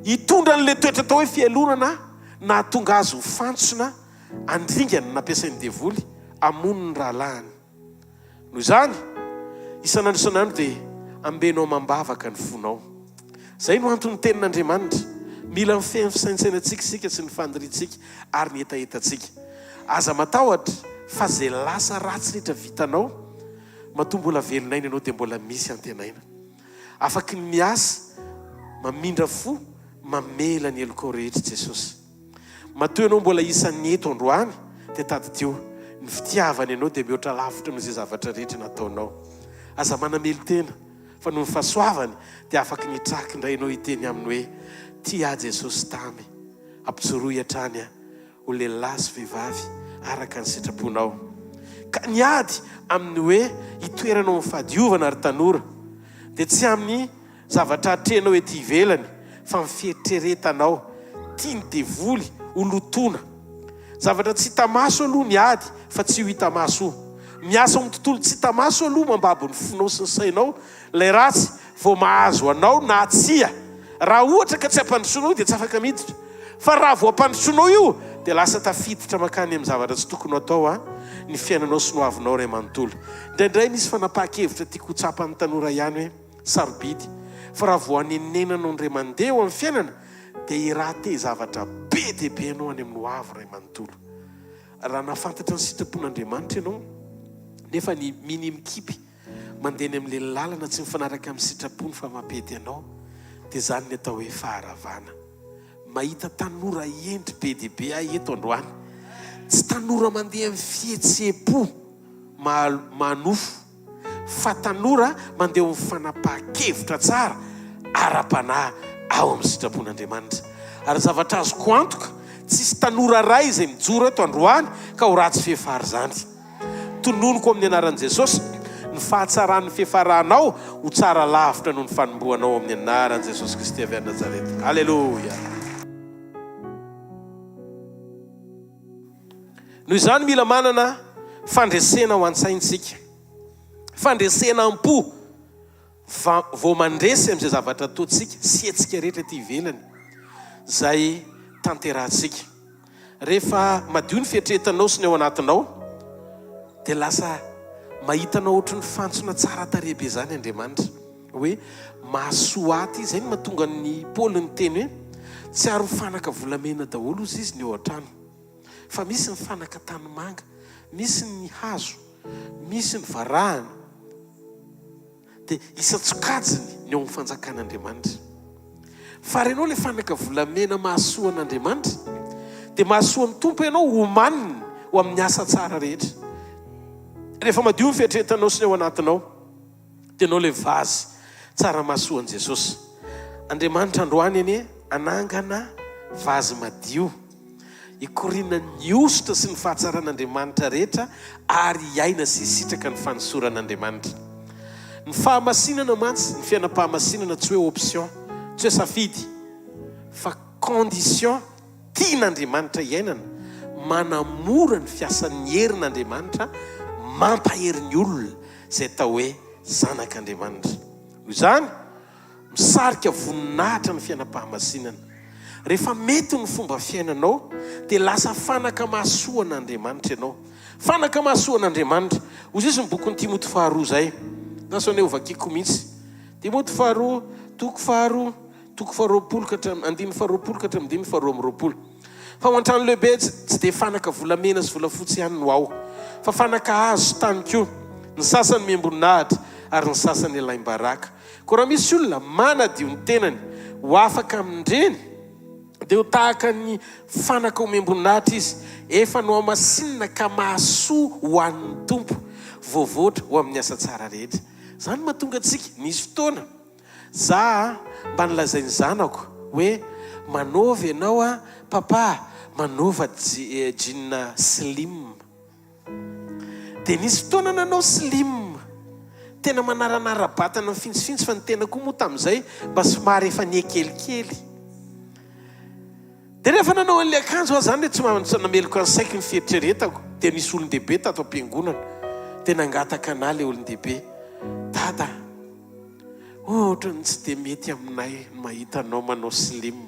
hitondra an'le toetra atao hoe fialonana nahatonga azy ho fantsona andringana nampiasain'ny devoly hamono ny rahalahiny. Noho izany, isan'andro isan'andro dia ambeno amam-bavaka ny fonao. Izay no anton'ny Tenin'Andriamanitra. Mila mifehy ny fisaintsainantsika isika sy ny faniriantsika ary ny hetahetantsika. Aza matahotra fa izay lasa ratsy rehetra vitanao, matoa mbola velon'aina ianao dia mbola misy antenaina. Afaky ny miasa, mamindra fo, mamela ny helokao rehetra Jesosy. Matoa ianao mbola isan'ny eto androany dia tadidio, ny fitiavany anao dia mihoatra lavitra noho izay zavatra rehetra nataonao. Aza manamelo-tena fa noho ny fahasoavany dia afaky ny hitraky indray ianao hiteny aminy hoe, Tia ahy Jesosy tamy, ampijoroy hatrany aho ho lehilahy sy vehivavy araka ny sitraponao. Ka ny ady amin'ny hoe hitoeranao amin'ny fahadiovana ry tanora dia tsy amin'ny Zavatra atrehinao ety ivelany fa ny fieritreretanao tian'ny devoly ho lotoina. Zavatra tsy hita maso aloha ny ady fa tsy io hita maso io. Miasa ao amin'ny tontolo tsy hita maso aloha mambabo ny fonao sy ny sainao ilay ratsy vao mahazo anao na tsia. Raha ohatra ka tsy ampandrosoinao io dia tsy afaka miditra. Fa raha vao ampandrosoinao io dia lasa tafiditra mankany amin'ny zavatra tsy tokony ho atao ny fiainanao sy ny hoavinao iray manontolo. Indraindray misy fanapahan-kevitra tiako ho tsapan'ny tanora ihany hoe. Sarobidy. Fa raha vao anenenanao indray mandeha eo amin'ny fiainana dia hi-rater zavatra be dia be ianao any amin'ny ho avy iray manontolo. Raha nahafantatra ny sitrapon'Andriamanitra ianao nefa ny minia mikipy mandeha any amin'ilay lalana tsy mifanaraka amin'ny sitrapony fa mampety anao dia izany ny atao hoe faharavana. Mahita tanora hendry be dia be aho eto androany. Tsy tanora mandeha amin'ny fihetseham-po maha-nofo. fa tanora mandeha ao amin'ny fanapahan-kevitra tsara ara-panahy ao amin'ny sitrapon'Andriamanitra. Ary zavatra azoko antoka, tsisy tanora iray izay mijoro eto androany ka ho ratsy fiafara izany. Tononiko amin'ny anaran'i Jesosy ny fahatsaran'ny fiafaranao ho tsara lavitra noho ny fanombohanao amin'ny anaran'i Jesosy Kristy avy any Nazareta. Aleloia! Noho izany mila manana fandresena ao an-tsaintsika, fandresena am-po va vao mandresy amin'izay zavatra ataontsika sy hetsika rehetra ety ivelany izay tanterahantsika. Rehefa madio ny fieritreretanao sy ny ao anatinao dia lasa mahita anao ohatry ny fantsona tsara tarehy be izany Andriamanitra hoe mahasoa ahy ity. Izay no mahatonga an'i Paoly niteny hoe tsy ary ho fanaka volamena daholo hozy izy ny eo an-trano. Fa misy ny fanaka tanimanga, misy ny hazo, misy ny varahana. Dia isan-tsokajiny ny ao amin'ny fanjakan'Andriamanitra. Fa renao ilay fanaka volamena mahasoa an'Andriamanitra, dia mahasoa ny Tompo ianao homaniny ho amin'ny asa tsara rehetra. Rehefa madio ny fieritreretanao sy ny ao anatinao. Tenao le vazy tsaramaso an'i Jesosy. Andriamanitra androany anie hanangana vazy madio hikorianan'ny hosotra sy ny fahatsaran'Andriamanitra rehetra ary hiaina sy hisitraka ny fanosoran'Andriamanitra. Ny fahamasinana mantsy, ny fiainam-pahamasinana tsy hoe option, tsy hoe safidy fa condition tian'Andriamanitra hiainana, manamora ny fiasan'ny herin'Andriamanitra mampahery ny olona izay atao hoe zanak'Andriamanitra. Noho izany, misarika voninahitra ny fiainam-pahamasinana. Rehefa mety ny fomba fiainanao, dia lasa fanaka mahasoa an'Andriamanitra ianao. Fanaka mahasoa an'Andriamanitra. Hoy izy ny bokin'i Timoty faharoa izay. Andraso anie hovakiko mihitsy. Timoty faharoa, toko faharoa, toko faharoapolo ka hatramin'ny, andininy faharoapolo ka hatramin'ny andininy faharoa amby roapolo. Fa ao an-trano lehibe tsy dia fanaka volamena sy volafotsy ihany no ao, fa fanaka hazo sy tany koa. Ny sasany mihem-boninahitra, ary ny sasany alaim-baraka. Koa raha misy olona manadio ny tenany ho afaka amin-dreny, dia ho tahaka ny fanaka omem-boninahitra izy, efa nohamasinina ka mahasoa ho an'ny Tompo. voavoatra ho amin'ny asa tsara rehetra. Izany no mahatonga antsika, nisy fotoana, za mba nolazain'ny zanako hoe manaova ianao a papa, manaova jean slim. Dia nisy fotoana nanao slim, tena manaranara-batana mifintsifintsy fa ny tena koa moa tamin'izay mba somary efa niha-kelikely. Dia rehefa nanao an'ilay akanjo aho izany hoe tsy nameloka ny saiko ny fieritreretako dia nisy olon-dehibe tato am-piangonana dia nangataka anà ilay olon-dehibe, Dada a, ohatran'ny tsy dia mety aminay ny mahita anao manao slim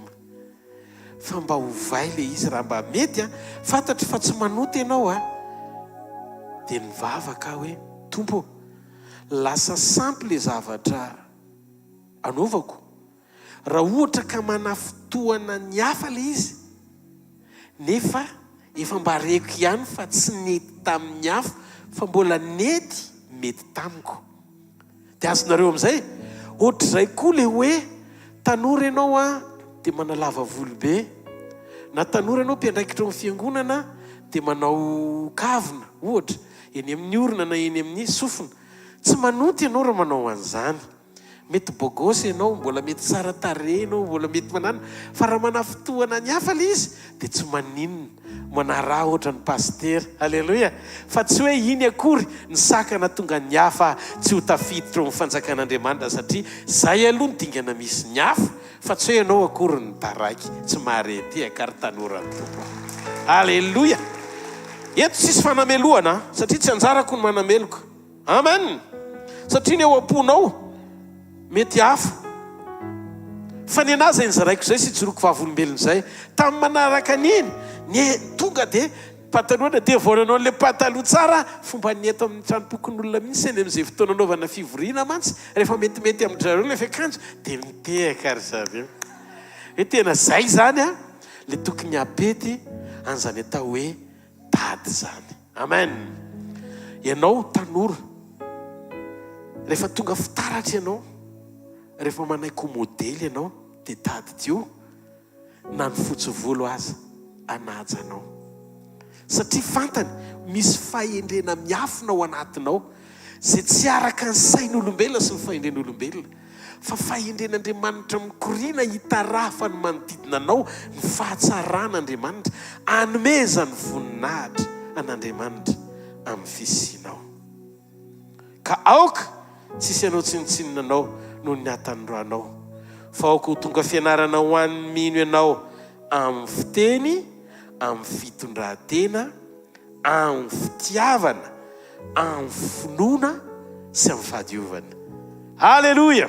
fa mba ovay ilay izy raha mba mety a, fantatro fa tsy manota ianao a. Dia nivavaka aho hoe, Tompo ô, lasa sampy ilay zavatra anaovako. Raha ohatra ka manafintohana ny hafa ilay izy, nefa efa mba reko ihany fa tsy nety tamin'ny hafa fa mbola nety mety tamiko. Dia azonareo amin'izay? Ohatr'izay koa ilay hoe tanora ianao an, dia manalava volo be, na tanora ianao mpiandraikitra ao amin'ny fiangonana dia manao kavina, ohatra, eny amin'ny orona na eny amin'ny sofina. Tsy manota ianao raha manao an'izany. Mety beau gosse ianao, mbola mety tsara tarehy ianao, mbola mety manana, fa raha manafintohana ny hafa ilay izy dia tsy maninona, manaraha ohatra ny pasitera, aleloia, fa tsy hoe iny akory ny sakana tonga ny hafa tsy ho tafiditra ao amin'ny fanjakan'Andriamanitra satria zay aloha ny dingana misy ny hafa fa tsy hoe ianao akory no taraiky, tsy mahare tehaka ry tanora ny Tompo a! Aleloia! Eto tsisy fanamelohana satria tsy anjarako ny manameloka. Amen! Satria ny ao am-ponao mety hafa. Fa ny anah izay nozaraiko izay sy ijoroako vavolombelona izay, tamin'ny manaraka an'iny, ny tonga dia pataloha na dia vao nanao an'ilay pataloha tsara, fomban'ny eto amin'ny tranompokonolona mihitsy any amin'izay fotoana anaovana fivoriana mantsy, rehefa metimety amin-dry zareo ilay fiakanjo dia mitehaka ry zareo. Hoe tena izay izany an, ilay tokony hampety an'izany atao hoe tady izany. Amen! Ianao tanora, rehefa tonga fitaratra ianao, rehefa manaiky ho modely ianao, dia tadidio na ny fotsy volo aza hanaja anao. Satria fantany misy fahendrena miafina ao anatinao, izay tsy araka ny sain'olombelona sy ny fahendren'olombelona. Fa fahendren'Andriamanitra mikoriana hitarafa ny manodidina anao ny fahatsaran'Andriamanitra, anomezany voninahitra an'Andriamanitra amin'ny fisianao. Ka aoka tsy hisy hanao tsinontsinona anao noho ny hatanoranao, fa aoka ho tonga fianarana ho an'ny mino ianao amin'ny fiteny, amin'ny fitondran-tena, amin'ny fitiavana, amin'ny finoana sy amin'ny fahadiovana. Aleloia!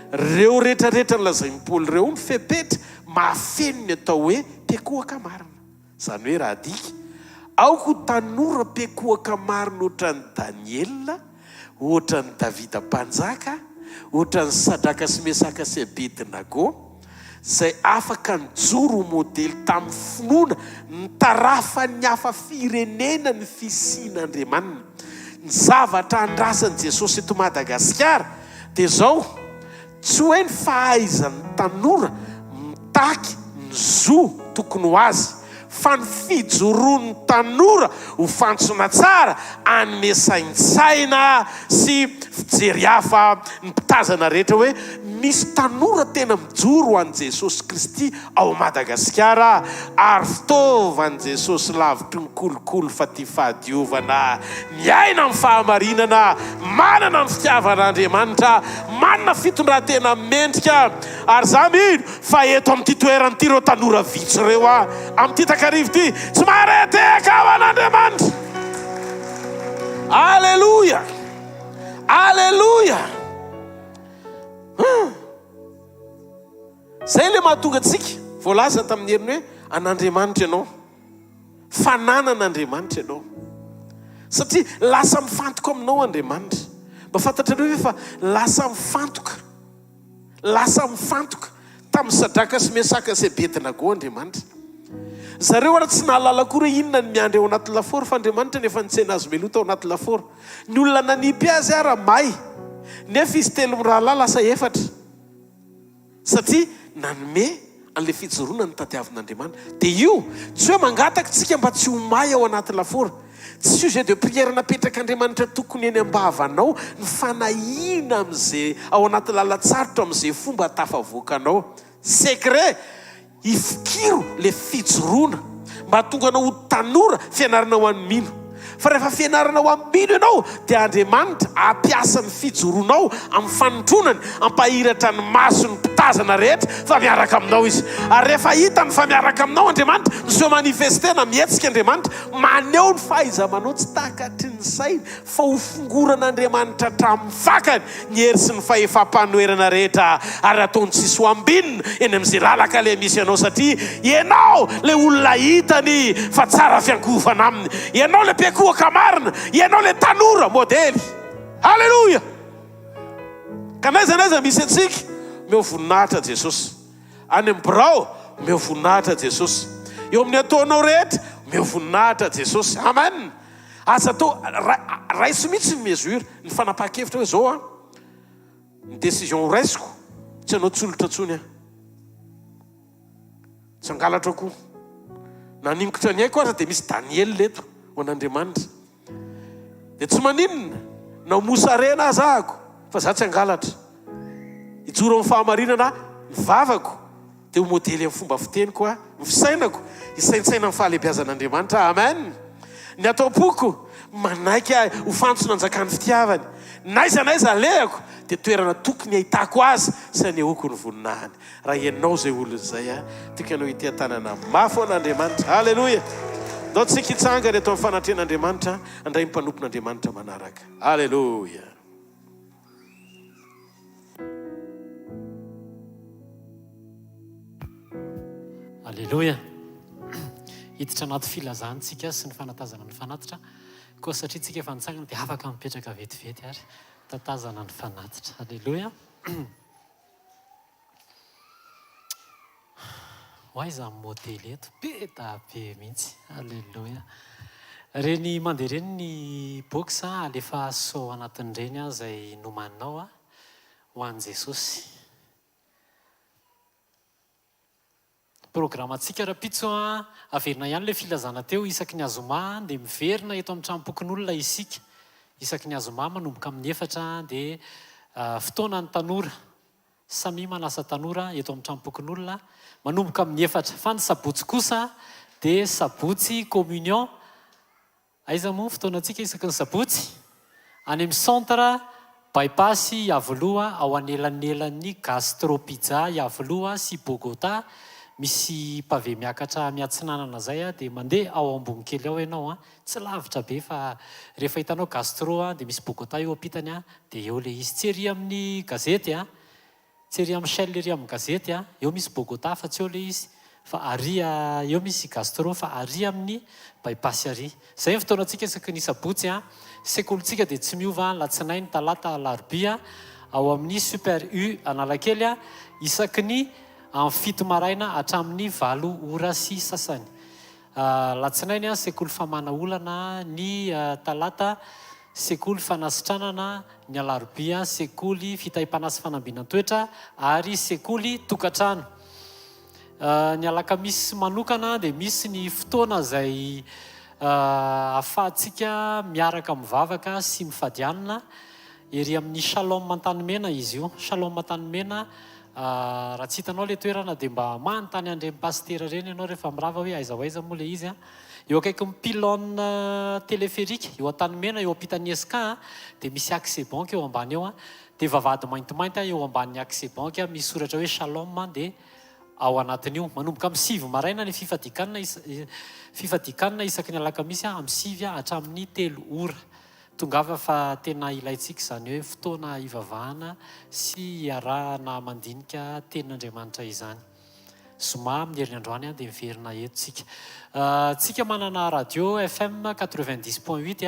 Ireo rehetrarehetra nolazain'i Paoly ireo no fepetra mahafeno ny atao hoe mpiankohoka marina. Izany hoe raha adika, aoka ho tanora mpiankohoka marina ohatran'i Daniela, ohatran'i Davida Mpanjaka, ohatran'i Sadraka sy Mesaka sy Abednago, izay afaka nijoro ho modely tamin'ny finoana nitarafan'ny hafa firenena ny fisian'Andriamaniny. Ny zavatra andrasan'i Jesosy eto Madagasikara dia izao, tsy hoe ny fahaizan'ny tanora mitaky ny zo tokony ho azy, fa ny fijoroan'ny tanora ho fantsona tsara hanome saintsaina sy fijery hafa ny mpitazana rehetra hoe misy tanora tena mijoro ho an'i Jesosy Kristy ao Madagasikara ary fitaovan'i Jesosy lavitry ny kolikoly fa tia fahadiovana, miaina amin'ny fahamarinana, manana ny fitiavan'Andriamanitra, manana fitondran-tena mendrika ary za mino Fa eto amin'ity toerana ity ireo tanora vitsy ireo aho, amin'ity takariva ity, tsy mahare tehaka ho an'Andriamanitra. Aleloia! Aleloia! Hum. Izay ilay mahatonga antsika, voalaza tamin'ny heriny hoe, an'Andriamanitra ianao. Fananan'Andriamanitra ianao. Satria lasa mifantoka aminao Andriamanitra. Mba fantatrareo ve fa lasa mifantoka Lasa mifantoka tamin'i Sadraka sy Mesaka sy Abednago Andriamanitra. Zareo ary tsy nahalala akory hoe inona ny miandry ao anaty lafaoro fa Andriamanitra no efa nitsena azy meloa tao anaty lafaoro. Ny olona nanipy azy ara may nefa izy telo mirahalahy lasa efatra satria nanome an'ilay fijoroana notadiavin'Andriamanitra. Dia io, tsy hoe mangataka isika mba tsy ho may ao anaty lafaoro. Tsy sujet de prière napetrak'Andriamanitra tokony eny am-bavanao ny fanahiana amin'izay ao anaty lalan-tsarotra amin'izay fomba tafavoakanao. Secret, ifikiro le fijoroana mba hahatonga anao ho tanora, fianarana ho an'ny mino. Fa rehefa fianarana ho an'ny mino ianao dia Andriamanitra hampiasa ny fijoroanao amin'ny fanotronany hampahiratra ny mason'ny mpitazana rehetra fa miaraka aminao Izy. Ary rehefa hitany fa miaraka aminao Andriamanitra, mi-se manifester na mihetsika Andriamanitra, maneho ny fahaiza-manao tsy takatry ny saina fa ho fongoran'Andriamanitra hatramin'ny fakany ny hery sy ny fahefam-panoherana rehetra ary hataony tsisy ho ambinina eny amin'izay lalan-kaleha misy anao satria ianao ilay olona hitany fa tsara fiankohofana aminy, ianao ilay mpiankohoka marina, ianao ilay tanora modely. Aleloia! Ka n'aiza n'aiza misy antsika, omeo voninahitra Jesosy. Any amin'ny birao, omeo voninahitra Jesosy. Eo amin'ny ataonao rehetra, omeo voninahitra Jesosy. Amen! Aza atao, raiso mihitsy ny mesure, ny fanapahan-kevitra hoe zao an, ny décision ho raisiko, tsy hanao tsolotra intsony aho. Tsy hangalatra koa. Na haningotra ny aiko aza dia misy Daniel eto ho an'Andriamanitra. Dia tsy maninona na ho mosarena aza ahako fa za tsy hangalatra. Hijoro amin'ny fahamarinana ny vavako dia ho modely amin'ny fomba fiteniko aho, ny fisainako, hisaintsaina ny fahalehibiazan'Andriamanitra aho. Amen! Ny ato am-poko, manaiky ahy ho fantsona anjakan'ny fitiavany. N'aiza n'aiza alehako dia toerana tokony hahitako Azy sy hanehoako ny voninahiny. Raha ianao izay olona izay, tiako ianao hiteha-tanana mafy ho an'Andriamanitra. Aleloia! Ndao tsika hitsangana eto amin'ny fanatrehan'Andriamanitra, handray ny mpanompon'Andriamanitra manaraka. Aleloia! Aleloia! Hiditra anaty filazana tsika sy ny fanatazana ny fanatitra. Koa satria tsika efa nitsangana dia afaka mipetraka vetivety ary tatazana ny fanatitra. Aleloia! Ho aiza ny modely eto? Be da be mihitsy. Alléluia. Reny mandeha ireny ny box alefa sao anatin'ireny izay nomaninao ho an'i Jesosy. Programantsika rahampitso an, averina ihany ilay filazana teo, isaky ny azoma dia miverina eto amin'ny tranompokonolona isika, isaky ny azoma manomboka amin'ny efatra dia fotoanan'ny tanora, samia manasa tanora eto amin'ny tranompokonolona manomboka amin'ny efatra, fa ny sabotsy kosa dia sabotsy communion, Aiza moa ny fotoanantsika isaky ny sabotsy? Any amin'ny centre By-pass Iavoloha ao anelanelan'ny Gastro Pizza Iavoloha sy Bogota, misy pavé miakatra miatsinanana zay dia mandeha ao ambony kely ao ianao an, tsy lavitra be fa rehefa hitanao Gastro dia misy Bogota eo ampitany dia eo le izy, tsy ery amin'ny gazety an. Tsy ery amin'ny Shell ery amin'ny gazety a, eo misy Bogota fa tsy eo ilay izy fa ary eo misy Gastro fa ary amin'ny By-pass ary. Izay ny fotoanantsika isaky ny sabotsy a. Sekolintsika dia tsy miova alatsinainy, talata, alarobia ao amin'ny Super U Analakely a, isaky ny amin'ny fito maraina hatramin'ny valo ora sy sasany. Alatsinainy, sekoly famahana olana, ny talata, sekoly fanasitranana, ny alarobia, sekoly fitahiam-panahy sy fanambinan-toetra ary sekoly tokantrano. Ny alakamisy manokana dia misy ny fotoana izay ahafahantsika miaraka mivavaka sy mifady hanina ery amin'ny Shalom Antanimena izy io. Shalom Antanimena Raha tsy hitanao ilay toerana dia mba manontany an'ireny pasitera ireny ianao rehefa mirava hoe aiza ho aiza moa ilay izy an. Eo akaikin'ny pylône téléphérique eo Antanimena eo ampitan'ny Esca dia misy accès banque eo ambany eo an. Dia vavahady maintimainty eo ambanin'ny accès banque misy soratra hoe Shalom dia ao anatin'io. Manomboka amin'ny sivy maraina ny fifadian-kanina fifadian-kanina isaky ny alakamisy amin'ny sivy hatramin'ny telo ora. Tongava fa tena ilaintsika izany hoe fotoana hivavahana sy hiarahana mandinika tenin'Andriamanitra izany. Zoma amin'ny heriny androany dia miverina eto tsika. Tsika manana radio FM 90 point huit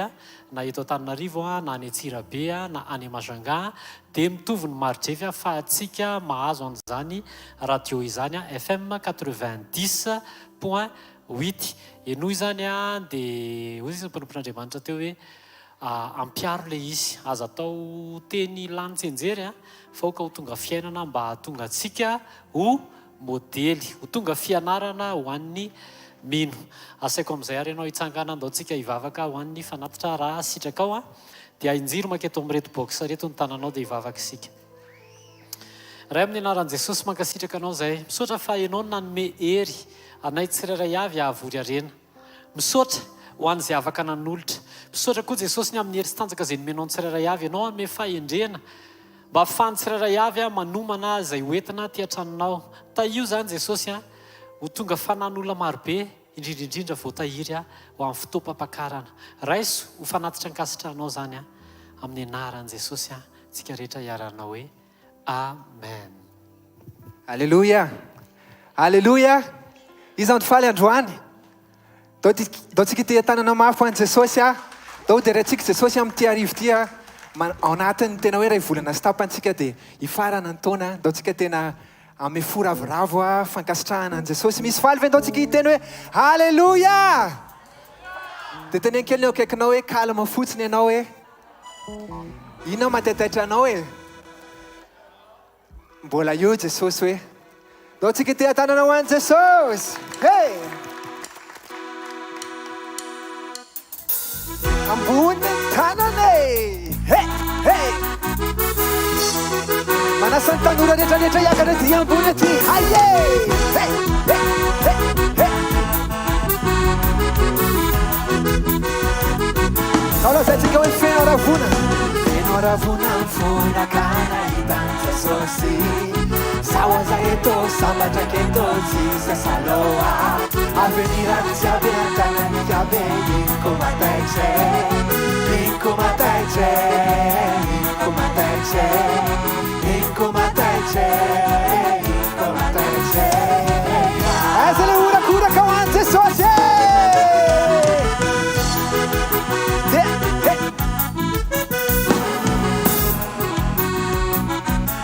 na eto Antananarivo na any Antsirabe na any Majunga dia mitovy ny maridrefy ahafahantsika mahazo an'izany radio izany FM 90 point Huit. Henoy izany an, dia hoy izy ny mpanompon'Andriamanitra teo hoe, ampiharo ilay izy. Aza atao teny lany tsianjery an, fa aoka ho tonga fiainana mba hahatonga antsika ho modely, ho tonga fianarana ho an'ny Mino. Asaiko amin'izay ary ianao hitsangana andao tsika hivavaka ho an'ny fanatitra raha sitrakao an. Dia ahinjiro manketo amin'ireto box ireto ny tananao dia hivavaka isika. Ray amin'ny anaran'i Jesosy mankasitraka anao izay. Misaotra fa ianao no nanome hery anay tsirairay avy hahavory harena. Misaotra ho an'izay afaka nanolotra. Misaotra koa Jesosy ny amin'ny hery sy tanjaka izay nomenao ny tsirairay avy. Ianao hanome fahendrena mba ahafahan'ny tsirairay avy manomana izay ho entina aty an-tranonao. Tahio izany Jesosy an. Ho tonga fanan'olona marobe, indrindra indrindra voatahiry ho amin'ny fotoam-pampakarana. Raiso ho fanatitra ankasitrahanao izany an. Amin'ny anaran'i Jesosy an. Tsika rehetra hiara-hanao hoe Amen. Aleloia! Aleloia! Iza no faly androany? Ndao ndao tsika hiteha-tanana mafy ho an'i Jesosy a! Ndao hoderaintsika Jesosy amin'ity hariva ity a! Ao anatin'ny tena hoe iray volana sy tapany tsika dia hifarana ny taona. Ndao tsika tena hanome fo ravoravo a, fankasitrahana an'i Jesosy. Misy faly ve? Ndao tsika hiteny hoe Aleloia! Dia teneno kely ny eo akaikinao hoe calme fotsiny ianao e! Inona mahataitaitra anao e? Mbola eo Jesosy hoe. Ndao tsika hiteha-tanana ho an'i Jesosy! Hey! Ambony ny tanana e! Hey! Hey! Manasa ny tanora rehetra rehetra hiakatra aty ambony aty. Hay e! Hey! Hey! Hey! Hey! Zao lazaintsika hoe feno haravoana. Feno haravoana ny fona ka nahita an'i Jesosy. Zaho aza eto sambatra keto tsisy asaloha. Avenir-ako jiaby an-tanan'i Kabe iny ko mataitse. Iny ko mataitse, iny ko mataitse, iny ko mataitse, iny ko mataitse. Aiza le horakoraka ho an'i Jesosy e! Dia, he!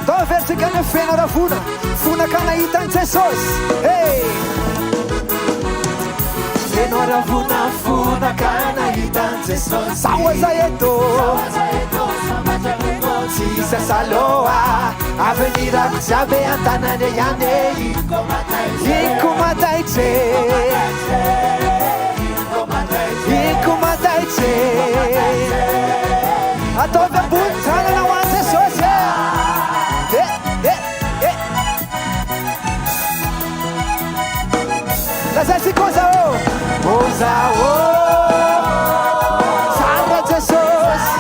Ndao averintsika ny feno haravoana, fona ka nahita an'i Jesosy. Hey! Feno haravoana, fona ka nahita an'i Jesosy. Zaho aza eto, tsisy asa loha, avenir-ako jiaby an-tanana ihany e. Iko mataitse, iko mataitse. Ataovy ambony tanana ho an'i Jesosy e. Eh, eh, eh. Lazaintsika oza ô, oza ô. Tsara Jesosy.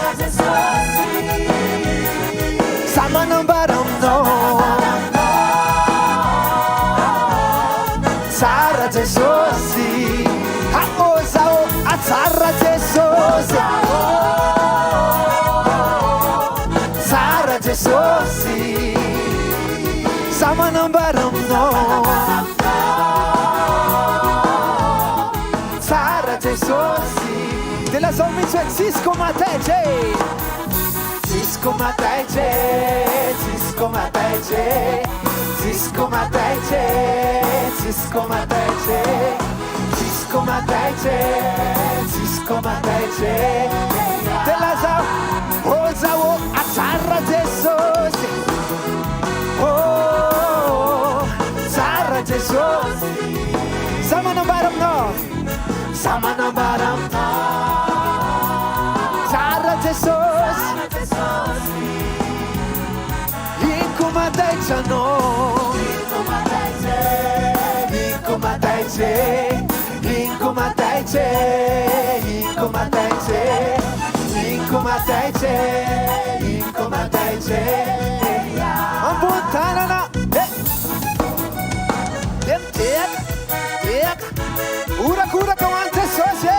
Za manambara aminao. Tsara Jesosy. Ha oza ô, a tsara Jesosy. Tsara Jesosy. Za manambara aminao. Tsara Jesosy. Dia lazao mihitsy hoe tsisy commentaire e. Tsisy ko mataitra e, tsisy ko mataitra e, tsisy ko mataitra e, tsisy ko mataitra e, tsisy ko mataitra e, tsisy ko mataitra e. Dia lazao, ô zao ô, tsara Jesosy, ô tsara Jesosy. Za manambara aminao. Za manambara aminao. Tsara Jesosy. Iny ko mataitra anao. Iny ko mataitra e. Iny ko mataitra e. Iny ko mataitra e. Iny ko mataitra e. Iny ko mataitra e. Ambony tanana. Eh. Dia mitehaka. Tehaka. Horakoraka ho an'i Jesosy e!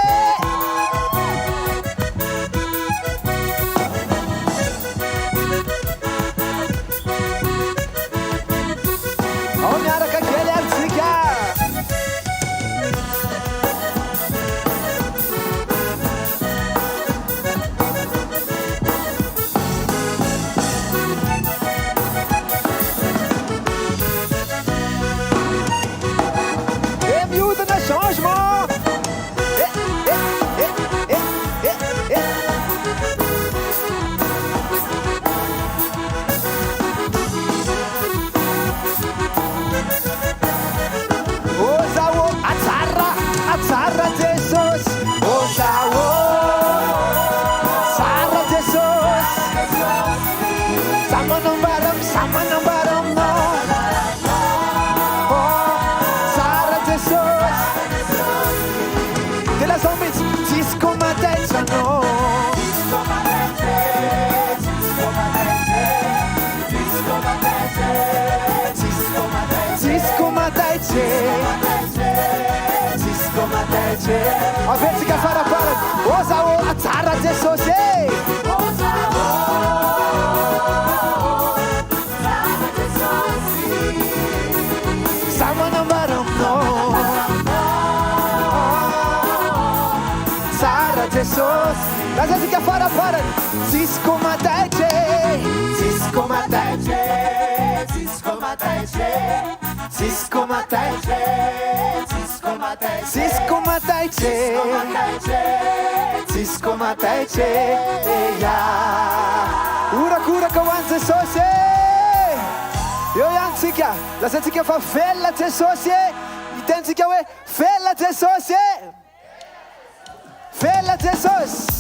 Ao miaraka kely ary tsika. Averintsika faraparany. Oza ô, tsara Jesosy e! Oza ô, tsara Jesosy. Za manambara aminao. Tsara Jesosy. Lazaintsika faraparany. Tsisy koma taitra e. Tsisy koma taitra e. Tsisy koma taitra e. Tsisy koma taitra e. Tsisy koma taitra e. Tsisy koma taitra e. Tsisy koma taitra e. Ya. Horakoraka ho an'i Jesosy e. Eo ihany tsika. Lazaintsika fa velona Jesosy e. Hitentsika hoe velona Jesosy e. Velona Jesosy.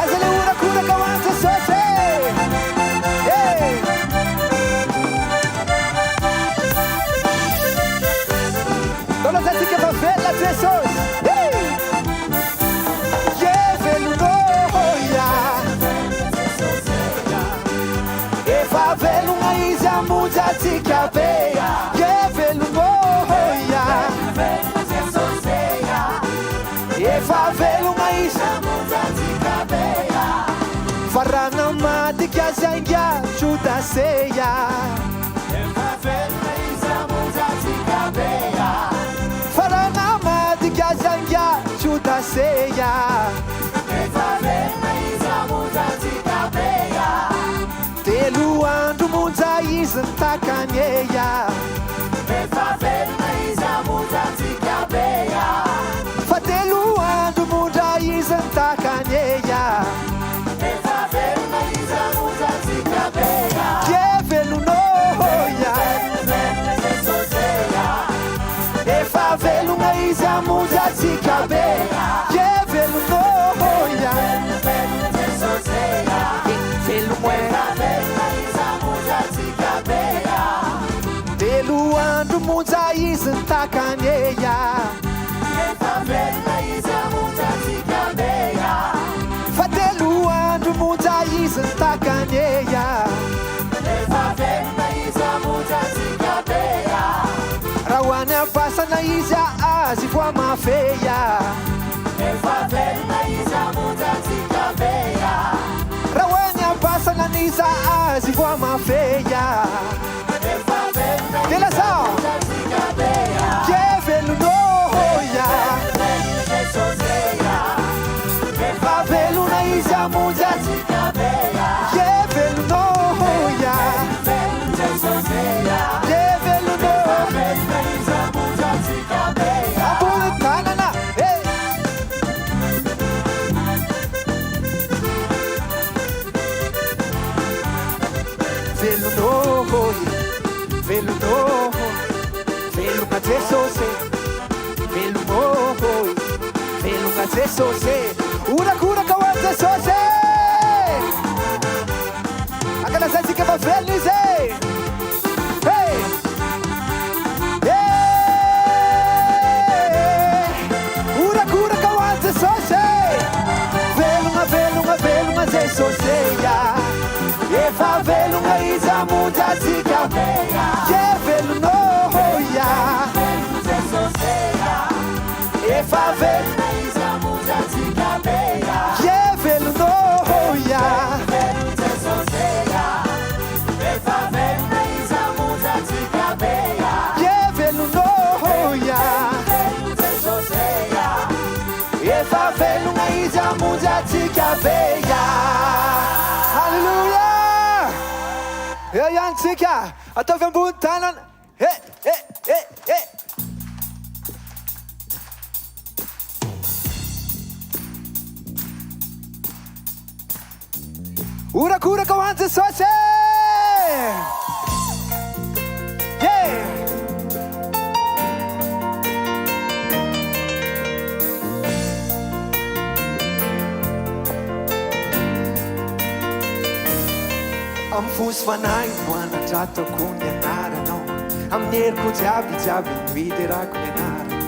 Aiza le horakoraka ho an'i Jesosy e! Hey! Ndao lazaintsika fa velona Jesosy. Hey! Ye velona ya. Efa velona izy hamonjy antsika be. Ye velona ya. Efa velona izy hamonjy antsika be. Fa raha namadika azy ainga Jodasy ya. Efa velona izy hamonjy antsika be. Fa raha namadika azy ainga Jodasy ya. Efa velona izy hamonjy antsika be. Telo andro monja izy nitakany e ya. Efa velona izy hamonjy antsika be. Fa telo andro monja izy nitakany e ya. Efa velona izy hamonjy antsika be. Ye velona ya. Velona Jesosy ya. Efa velona izy hamonjy antsika be. Ye velona ya. Velona Jesosy ya. Velona. Efa velona izy hamonjy antsika be. Telo andro monja izy nitakany e ya. Efa velona izy hamonjy antsika be. Fa telo andro monja izy nitakany e ya. Efa velona izy hamonjy antsika be. Raha ho any am-pasana izy azy voamafy ya. Efa velona izy hamonjy antsika be. Raha ho any am-pasana n'iza azy voamafy ya. Efa velona De izy lazao. hamonjy antsika be. Ye velona ya. Velona Jesosy ya. Efa velona izy hamonjy antsika Antsika be. Ye velona ya. Velona Jesosy ya. Ye velona. Velona izy hamonjy antsika be. Ambony tanana. Hey. Velona velona velona Jesosy velona velona Jesosy horakoraka ho an'i Jesosy ankalazaintsika fa velona izy e hey hey horakoraka ho an'i Jesosy velona velona velona Jesosy ya efa velona izy hamonjy antsika ye velona ya Jesosy ya. efa velona Izy hamonjy antsika be. ye velona ya Velona Jesosy ya. Efa velona izy hamonjy antsika be. ye velona ya Velona Jesosy ya. efa velona izy hamonjy antsika be ya halleluja eo ihany tsika ataovy ambony tanana e e e e horakoraka ho an'i Jesosy ye Amin'ny fo sy fanahy no anandratako ny anaranao Amin'ny heriko jiaby jiaby no hiderako ny anaranao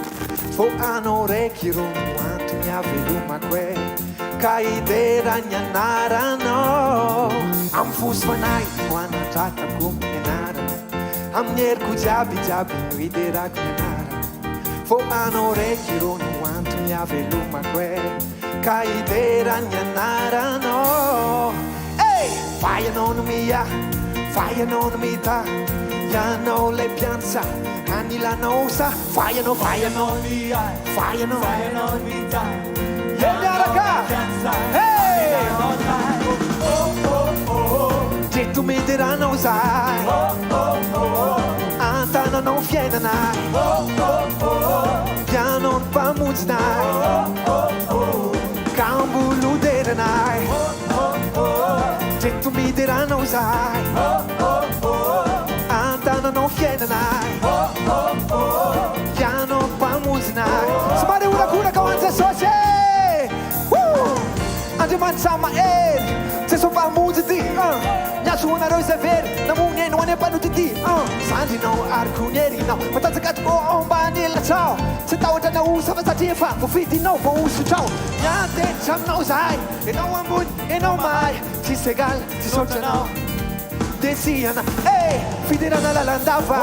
Fô anao raiky ro no antony avelomako e Ka hidera ny anaranao Amin'ny fo sy fanahy no anandratako ny anaranao. Amin'ny heriko jiaby jiaby no hiderako ny anaranao Fô anao raiky rô no antony havelomako e Ka hidera ny anaranao Hey! Fa ianao no miahy, fa ianao no mitahy Ianao ilay mpiantsa anilanao sa Fa ianao, fa ianao no miahy, fa ianao, fa ianao no mitahy Ye miaraka! Hey! Ndreto midera anao izahay An-tananao ny fiainanay Ianao no mpamonjinay Ka ambolo deranay Ndreto midera anao izahay An-tananao ny fiainanay Ianao no mpamonjinay Somary horakoraka ho an'i Jesosy e! Woo! Andriamanitra mahery, Jeso Mpamonjy ity an! Miantso ho anareo izay very, namono ny ainy ho any mpanota ity an! Zandrinao ary koa ny herinao, matanjaka tokoa ao ambany elatrao, tsy tahotra na osa fa satria efa voafidinao, voahosotrao. Miantehitra aminao izahay, Ianao ambony, Ianao mahay, tsisy egal, tsisy ohatranao. Desiana eh! Fiderana lalandava,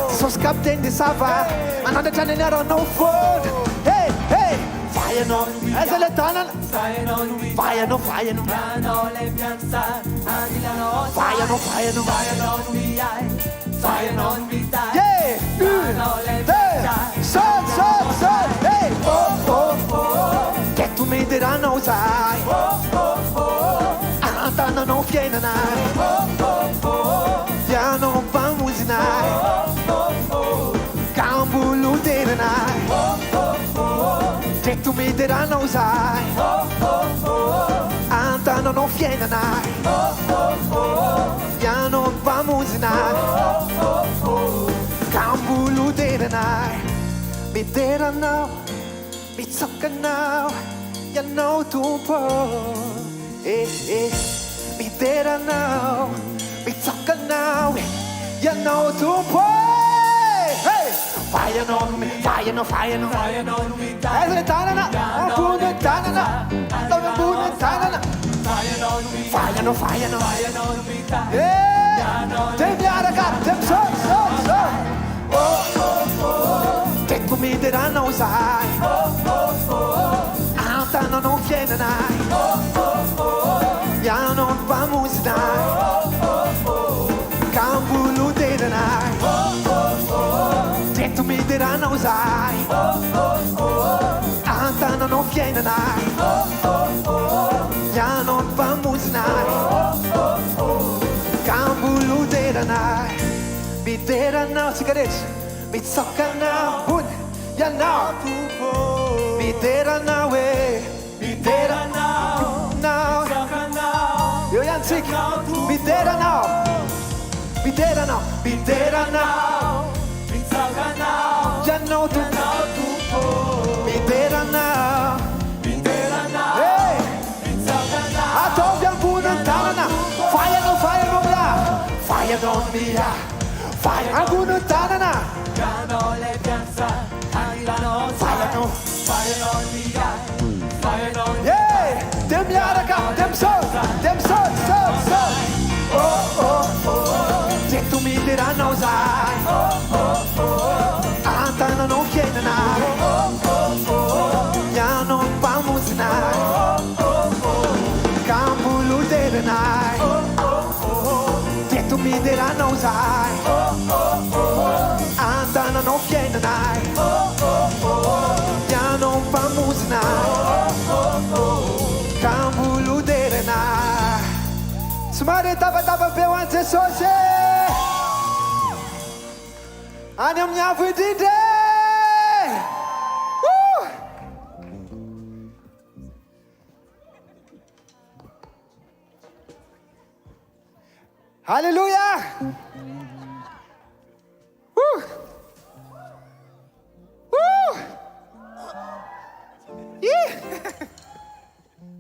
Jesosy capitaine de sava, hanandratra ny anaranao foana eh! Eh! Fa ianao no Aiza ilay tanana? Fa ianao, fa ianao Fa ianao, fa ianao Yeah! Une, deux, seul, seul, seul Hey! Oh, oh, oh Teto midera anao izahay An-tananao fiainanay Ianao mpamonjinay Ka ambolo deranay Ndreto midera anao zahay An-tananao fiainanay Ianao no mpamonjinay Ka mbolo deranay Midera anao, mitsaoka anao Ianao Tompo Eh eh Midera anao, mitsaoka anao eh Ianao Tompo eh Hey! Fa ianao no mi, fa ianao, fa ianao Fa ianao no mitahy Aiza ilay tanana? Ambony ny tanana Ataovy ambony ny tanana Fa ianao no mitahy Fa ianao, fa ianao Fa ianao no mitahy Eh! Dia miaraka, dia misaotra, misaotra, misaotra Oh oh oh Teto midera anao izahay Oh oh oh An-tananao ny fiainanay Oh oh oh Ianao no mpamonjinay Oh oh oh Ka mbolo deranay Oh oh oh Teto midera anao izahay Oh oh oh An-tananao ny fiainanay Oh oh oh Ianao no mpamonjinay Oh oh oh Ka mbolo deranay Midera anao tsika rehetra Mitsaoka anao ambony Ianao Tompo Midera anao e Midera anao Mitsaoka anao Eo ihany tsika Midera anao Midera anao Midera anao Mitsaoka anao Ianao Tompo Midera anao Midera anao Hey Ataovy ambony ny tanana Fa ianao, fa ianao miahy Fa ianao no miahy Fa ambony ny tanana Fa ianao Yeah! Dia miaraka, dia misaotra, dia misaotra, misaotra, misaotra Oh oh oh Jeto midera anao zahay Oh oh oh An-tananao fiainanay Oh oh oh Ianao no mpamonjinay Ka mbolo deranay Teto midera anao zahay An-tananao fiainanay Ianao no mpamonjinay Ka mbolo deranay Somary tabataba be ho an'i Jesosy e! Any amin'ny avo indrindra e! Woo! Alléluia! Woo! Woo! Ih!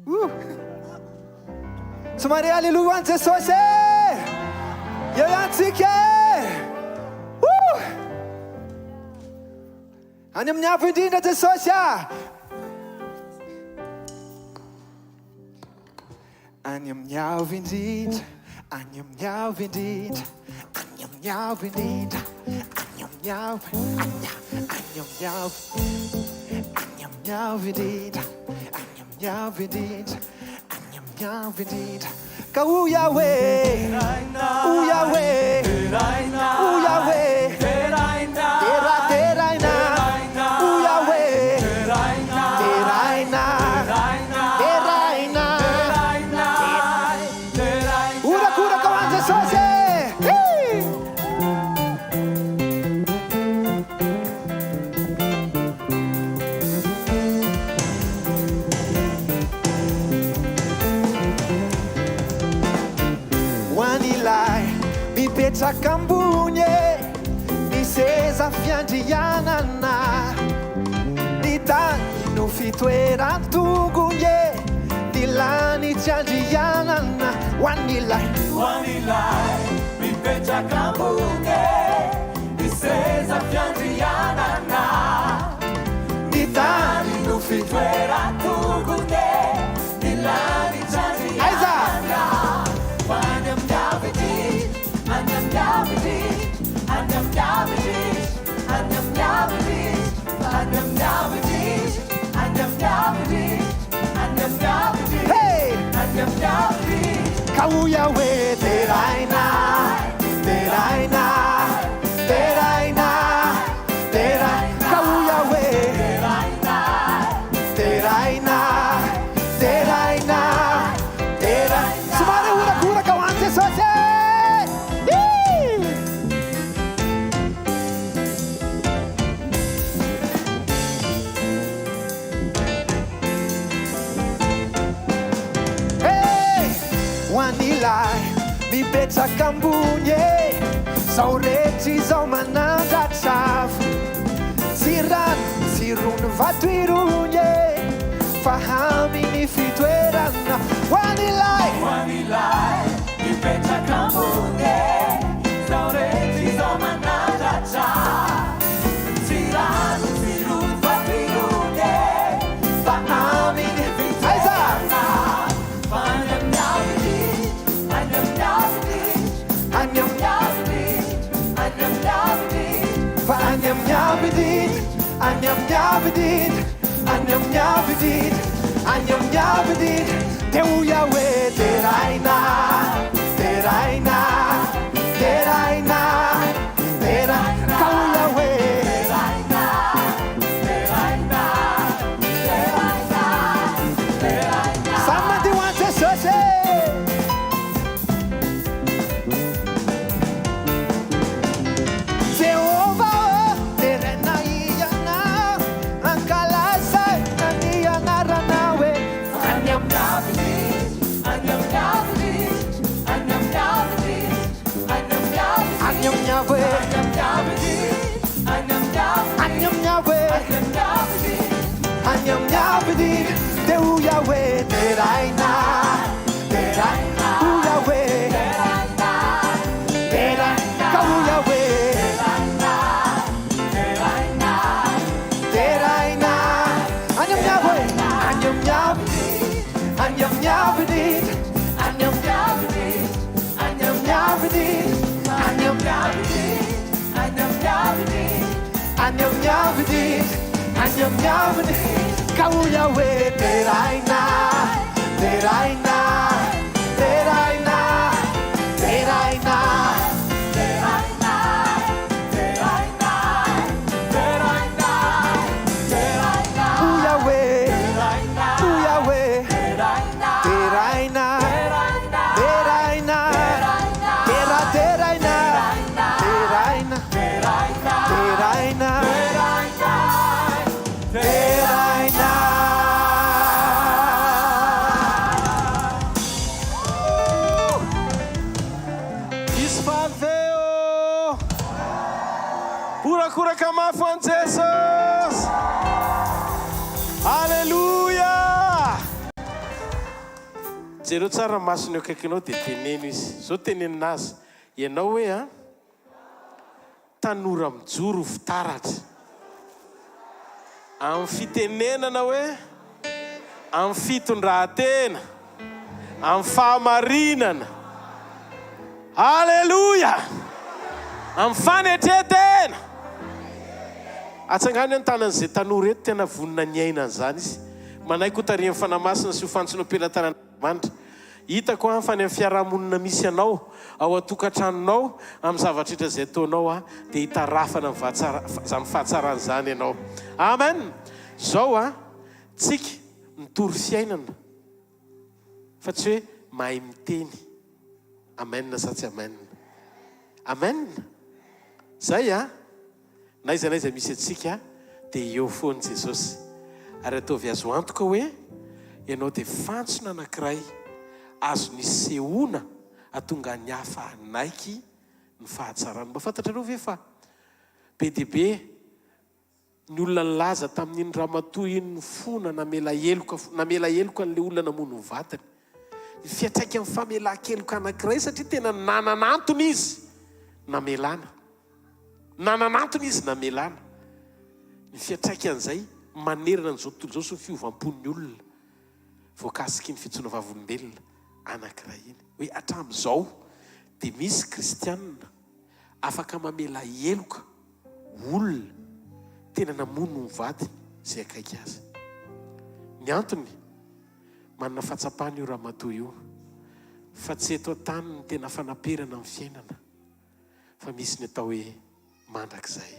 Woo! Somary Alléluia ho an'i Jesosy e! Eo ihany tsika e! Woo! Any amin'ny avo indrindra Jesosy a! Any amin'ny avo indrindra, any amin'ny avo indrindra, any amin'ny. amin'ny avo indrindra, any amin'ny avo, any, any amin'ny avo, any amin'ny avo indrindra, any amin'ny avo indrindra, any amin'ny avo indrindra. Ka hoy aho hoe, hoy aho hoe, hoy aho hoe, dera deraina, hoy aho hoe, deraina, deraina. Horakoraka ho an'i Jesosy e! Hii! Ho an'ilay mipetraka ambony e, ny seza fiandrianana, ny tany no fitoeran-tongony e, ny lanitra andrianana. Ho an'ilay. Ho an'ilay mipetraka ambony e, ny seza fiandrianana. Ny tany no fitoeran-tongony e, ny lanitra Aiza? andrianana. Fa any amin'ny avo indrindra, any amin'ny avo indrindra, any amin'ny avo indrindra, any amin'ny avo indrindra, fa any amin'ny avo indrindra, any amin'ny avo indrindra, any amin'ny avo indrindra, Hey! any amin'ny avo indrindra. Ka hoy aho hoe deraina, deraina, deraina, deraina. Ka hoy aho hoe deraina, deraina, deraina. Somary horakoraka ho an'i Jesosy e! Hii! Hey! Ho an'ilay mipetraka ambony e, zao rehetra izao manandratra avo. Tsy rano, tsy rony vato irony e, fa amin'ny fitoerana. Ho an'ilay. Ho an'ilay mipetraka ambony e, zao rehetra izao manandratra. Tsy rano, tsy rony vato irony e, fa amin'ny fitoerana. Fa any amin'ny avo indrindra, any amin'ny avo indrindra, Any amin'ny avo indrindra, any amin'ny avo indrindra. Fa any amin'ny avo indrindra, any amin'ny avo indrindra, any amin'ny avo indrindra, any amin'ny avo indrindra, dia hoy aho hoe deraina, deraina, deraina, deraina. Ka hoy aho hoe Deraina, deraina, deraina, deraina. Samy mandeha ho an'i Jesosy e! Jehovah ô, deraina Ianao, ankalazaina ny anaranao e. Any amin'ny avo indrindra, any amin'ny avo indrindra, any amin'ny avo indrindra, any amin'ny avo Any amin'ny avo e. Any amin'ny avo indrindra, any amin'ny avo Any amin'ny avo e. Any amin'ny avo indrindra. Any amin'ny avo indrindra, dia hoy aho hoe deraina, deraina, hoy aho hoe Deraina, deraina, ka hoy aho hoe deraina, deraina, deraina. Any amin'ny avo e, any amin'ny avo, any amin'ny avo indrindra, any amin'ny avo indrindra, any amin'ny avo indrindra, any amin'ny avo indrindra, any amin'ny avo indrindra. Any amin'ny avo indrindra, any amin'ny avo indrindra, ka hoy aho hoe deraina, deraina, deraina, deraina. Deraina, deraina, deraina, deraina. Hoy aho hoe, Deraina, hoy aho hoe deraina, deraina, deraina, deraina, dera deraina, deraina, deraina, deraina, deraina, deraina. Hisy faly ve ô? Horakoraka mafy ho an'i Jesosy! Aleloia! Jereo tsara ny masony eo akaikinao dia teneno izy. Izao tenenina azy, Ianao hoe an? Tanora mijoro ho fitaratra. Amin'ny fitenenana hoe, amin'ny fitondran-tena, amin'ny fahamarinana. Aleloia! Amin'ny fanetren-tena! Atsangano ny tanan'izay tanora eto tena vonona ny hiaina an'izany izy. Manaiky ho tarihin'ny Fanahy Masina sy ho fantsona am-pelatanan'Andriamanitra. Hitako an fa any amin'ny fiaraha-monina misy anao, ao an-tokantranonao, amin'ny zavatra rehetra izay ataonao an, dia hitarafana ny izany fahatsarana izany ianao. Amen! Izao an, tsika mitory fiainana fa tsy hoe mahay miteny. Amen sa tsy amen? Amen! Zay an! N'aiza n'aiza misy antsika dia eo foana Jesosy. Ary ataovy azo antoka hoe ianao dia fantsona anankiray azo nisehoana hahatonga ny hafa hanaiky ny fahatsarany. Mba fantatrareo ve fa be dia be ny olona nilaza tamin'iny ramatoa iny nifona namela heloka namela heloka an'ilay olona namono ny vadiny. Ny fiantraikan'ny famelan-keloka anankiray satria tena nanana antony izy namelana. Nanana antony izy namelana. Ny fiantraikan'izay manerana an'izao tontolo izao sy ny fiovam-pon'ny olona voakasiky iny fijoroana vavolombelona anankiray iny. Hoe hatramin'izao dia misy kristianina afaka mamela heloka olona tena namono ny vadiny izay akaiky azy. Ny antony, manana fahatsapana io ramatoa io fa tsy eto an-tany ny tena fanaperana ny fiainana. fa misy ny atao hoe mandrakizay.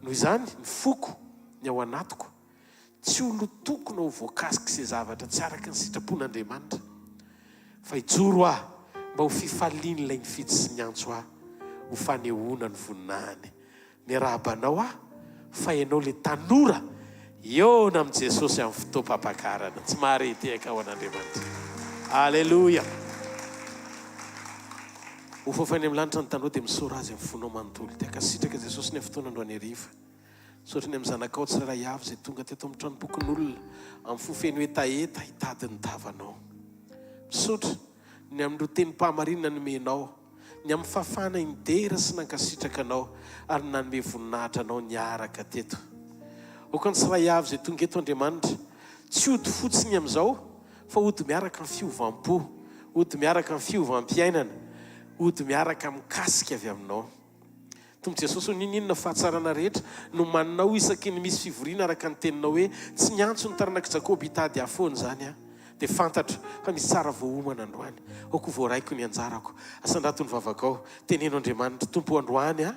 Noho izany, ny foko, ny ao anatiko, tsy ho lotoko na ho voakasik'izay zavatra tsy araka ny sitrapon'Andriamanitra, fa hijoro aho mba ho fifalian'Ilay nifidy sy niantso ahy ho fanehoana ny voninahiny. Miarahaba anao aho fa ianao le tanora hihaona amin'i Jesosy amin'ny fotoam-pampakarana. Tsy mahare tehaka ho an'Andriamanitra. Aleloia! Ho fafainy amin'ny lanitra ny tanora dia misaora Azy amin'ny fonao manontolo. Dia hankasitraka Jesosy ny fotoana androany hariva. Misaotra ny amin'ny zanakao tsirairay avy izay tonga teto amin'ny tranompokonolona amin'ny fo feno hetaheta hitady ny tavanao. Misaotra ny amin'ireo tenim-pahamarinana nomenao. ny amin'ny fahafahana nidera sy nankasitraka Anao ary nanome voninahitra Anao niaraka teto. Aoka ny tsiray avy izay tonga eto Andriamanitra, tsy hody fotsiny amin'izao fa hody miaraka amin'ny fiovam-po, hody miaraka amin'ny fiovam-piainana, hody miaraka amin'ny kasika avy Aminao. Tompo Jesosy o, n'inon'inona fahatsarana rehetra nomaninao isaky ny misy fivoriana araka ny teninao hoe tsy niantso ny taranak'i Jakoba hitady ahy foana izany aho, dia fantatro fa misy tsara voaomana androany. Aoka ho voaraiko ny anjarako. Asandrato ny vavakao. Teneno Andriamanitra, Tompo o androany aho,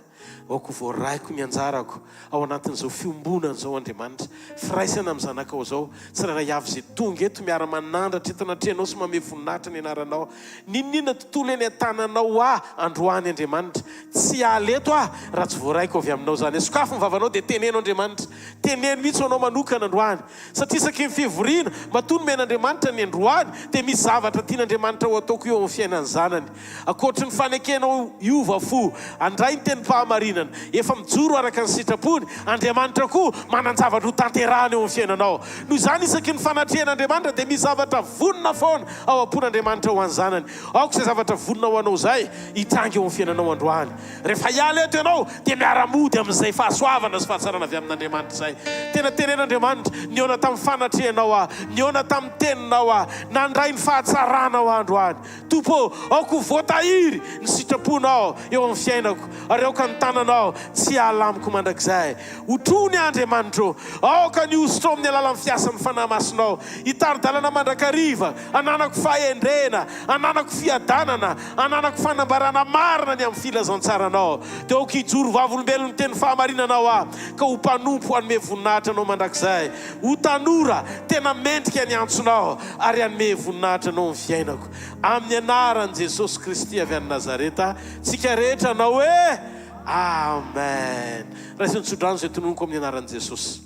aoka ho voaraiko ny anjarako ao anatin'izao fiombonana izao Andriamanitra. Firaisana amin'ny zanakao izao, tsirairay avy izay tonga eto miara-manandratra eto anatrehanao sy mamehy voninahitra ny anaranao. N'inon'inona tontolo eny an-tananao ho ahy androany Andriamanitra. Tsy hiala eto aho raha tsy voaraiko avy aminao izany. Sokafy ny vavanao dia teneno Andriamanitra. Teneno mihitsy ho anao manokana androany. Satria isaky ny fivoriana, matoa nomen'Andriamanitra ny androany, dia misy zavatra tian'Andriamanitra ho ataoko eo amin'ny fiainan'ny zanany. Ankoatry ny fanekenao hiova fo, handray ny tenim-pahamarinana, efa mijoro araka ny sitrapony, Andriamanitra koa manan-javatra ho tanterahana eo amin'ny fiainanao. Noho izany, isaky ny fanatrehan'Andriamanitra dia misy zavatra vonona foana ao am-pon'Andriamanitra ho an'ny zanany. Aoka izay zavatra vonona ho anao izay hitranga eo amin'ny fiainanao androany. Rehefa hiala eto ianao dia miara-mody amin'izay fahasoavana sy fahatsarana avy amin'Andriamanitra izay. Tena tenen'Andriamanitra, nihaona tamin'ny fanatrehanao aho, nihaona tamin'ny teninao aho, nandray ny fahatsaranao aho androany. Tompo ô, aoka ho voatahiry ny sitraponao eo amin'ny fiainako, ary aoka ny tananao tsy hiala amiko mandrakizay. Hotrony aho, Andriamanitro ô, aoka ny hosotrao amin'ny alalan'ny fiasan'ny Fanahy Masinao hitari-dalana mandrakariva, hananako fahendrena, hananako fiadanana, hananako fanambarana marina ny amin'ny filazantsaranao. Dia aoka hijoro vavolombelon'ny teny fahamarinanao aho, ka ho mpanompo hanome voninahitra Anao mandrakizay. Ho tanora tena mendrika ny antsonao ary hanome voninahitra Anao ny fiainako. Amin'ny anaran'i Jesosy Kristy avy any Nazareta, tsika rehetra hanao hoe, Amen. Raiso ny tsodrano izay tononiko amin'ny anaran'i Jesosy.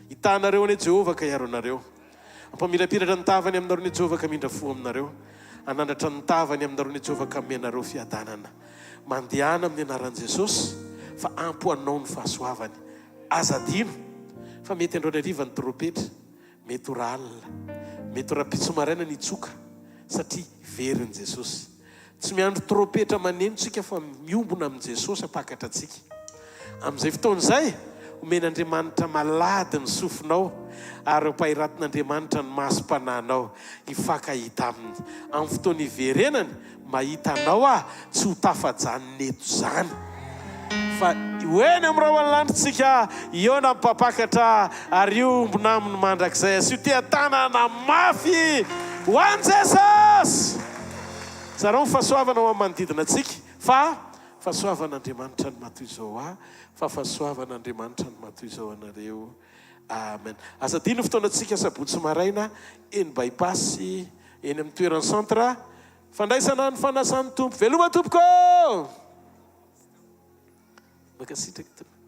Hitaha anareo anie Jehovah ka hiaro anareo. Hampamirapiratra ny tavany aminareo anie Jehovah ka hamindra fo aminareo. Hanandratra ny tavany aminareo anie Jehovah ka hanome anareo fiadanana. Mandehana amin'ny anaran'i Jesosy fa ampy ho anao ny fahasoavany. Aza adino fa mety androany hariva ny trompetra, mety ho rahalina, mety ho rahampitso maraina ny hitsoka satria verin'i Jesosy. Tsy miandry trompetra maneno tsika fa miombona amin'i Jesosy hampakatra antsika. Amin'izay fotoana izay, omen'Andriamanitra malady ny sofinao ary ampahiratin'Andriamanitra ny masom-panahinao hifankahita Aminy. Amin'ny fotoana hiverenany, mahita anao aho, tsy ho tafajanona eto izany. Fa ho eny amin'ny rahon'ny lanitra isika, hihaona amin'ny Mpampakatra ary hiombona Aminy mandrakizay. Asio teha-tanana mafy ho an'i Jesosy! Zarao ny fahasoavana ho amin'ny manodidina antsika, fa fahasoavan'Andriamanitra no maha toy izao ahy, fa fahasoavan'Andriamanitra no maha toy izao anareo. Amen. Aza adino ny fotoanantsika sabotsy maraina eny By-pass eny amin'ny toeran'ny centre fandraisana ny fanasan'ny Tompo. Veloma tompoko ô! Mankasitraka tompoko.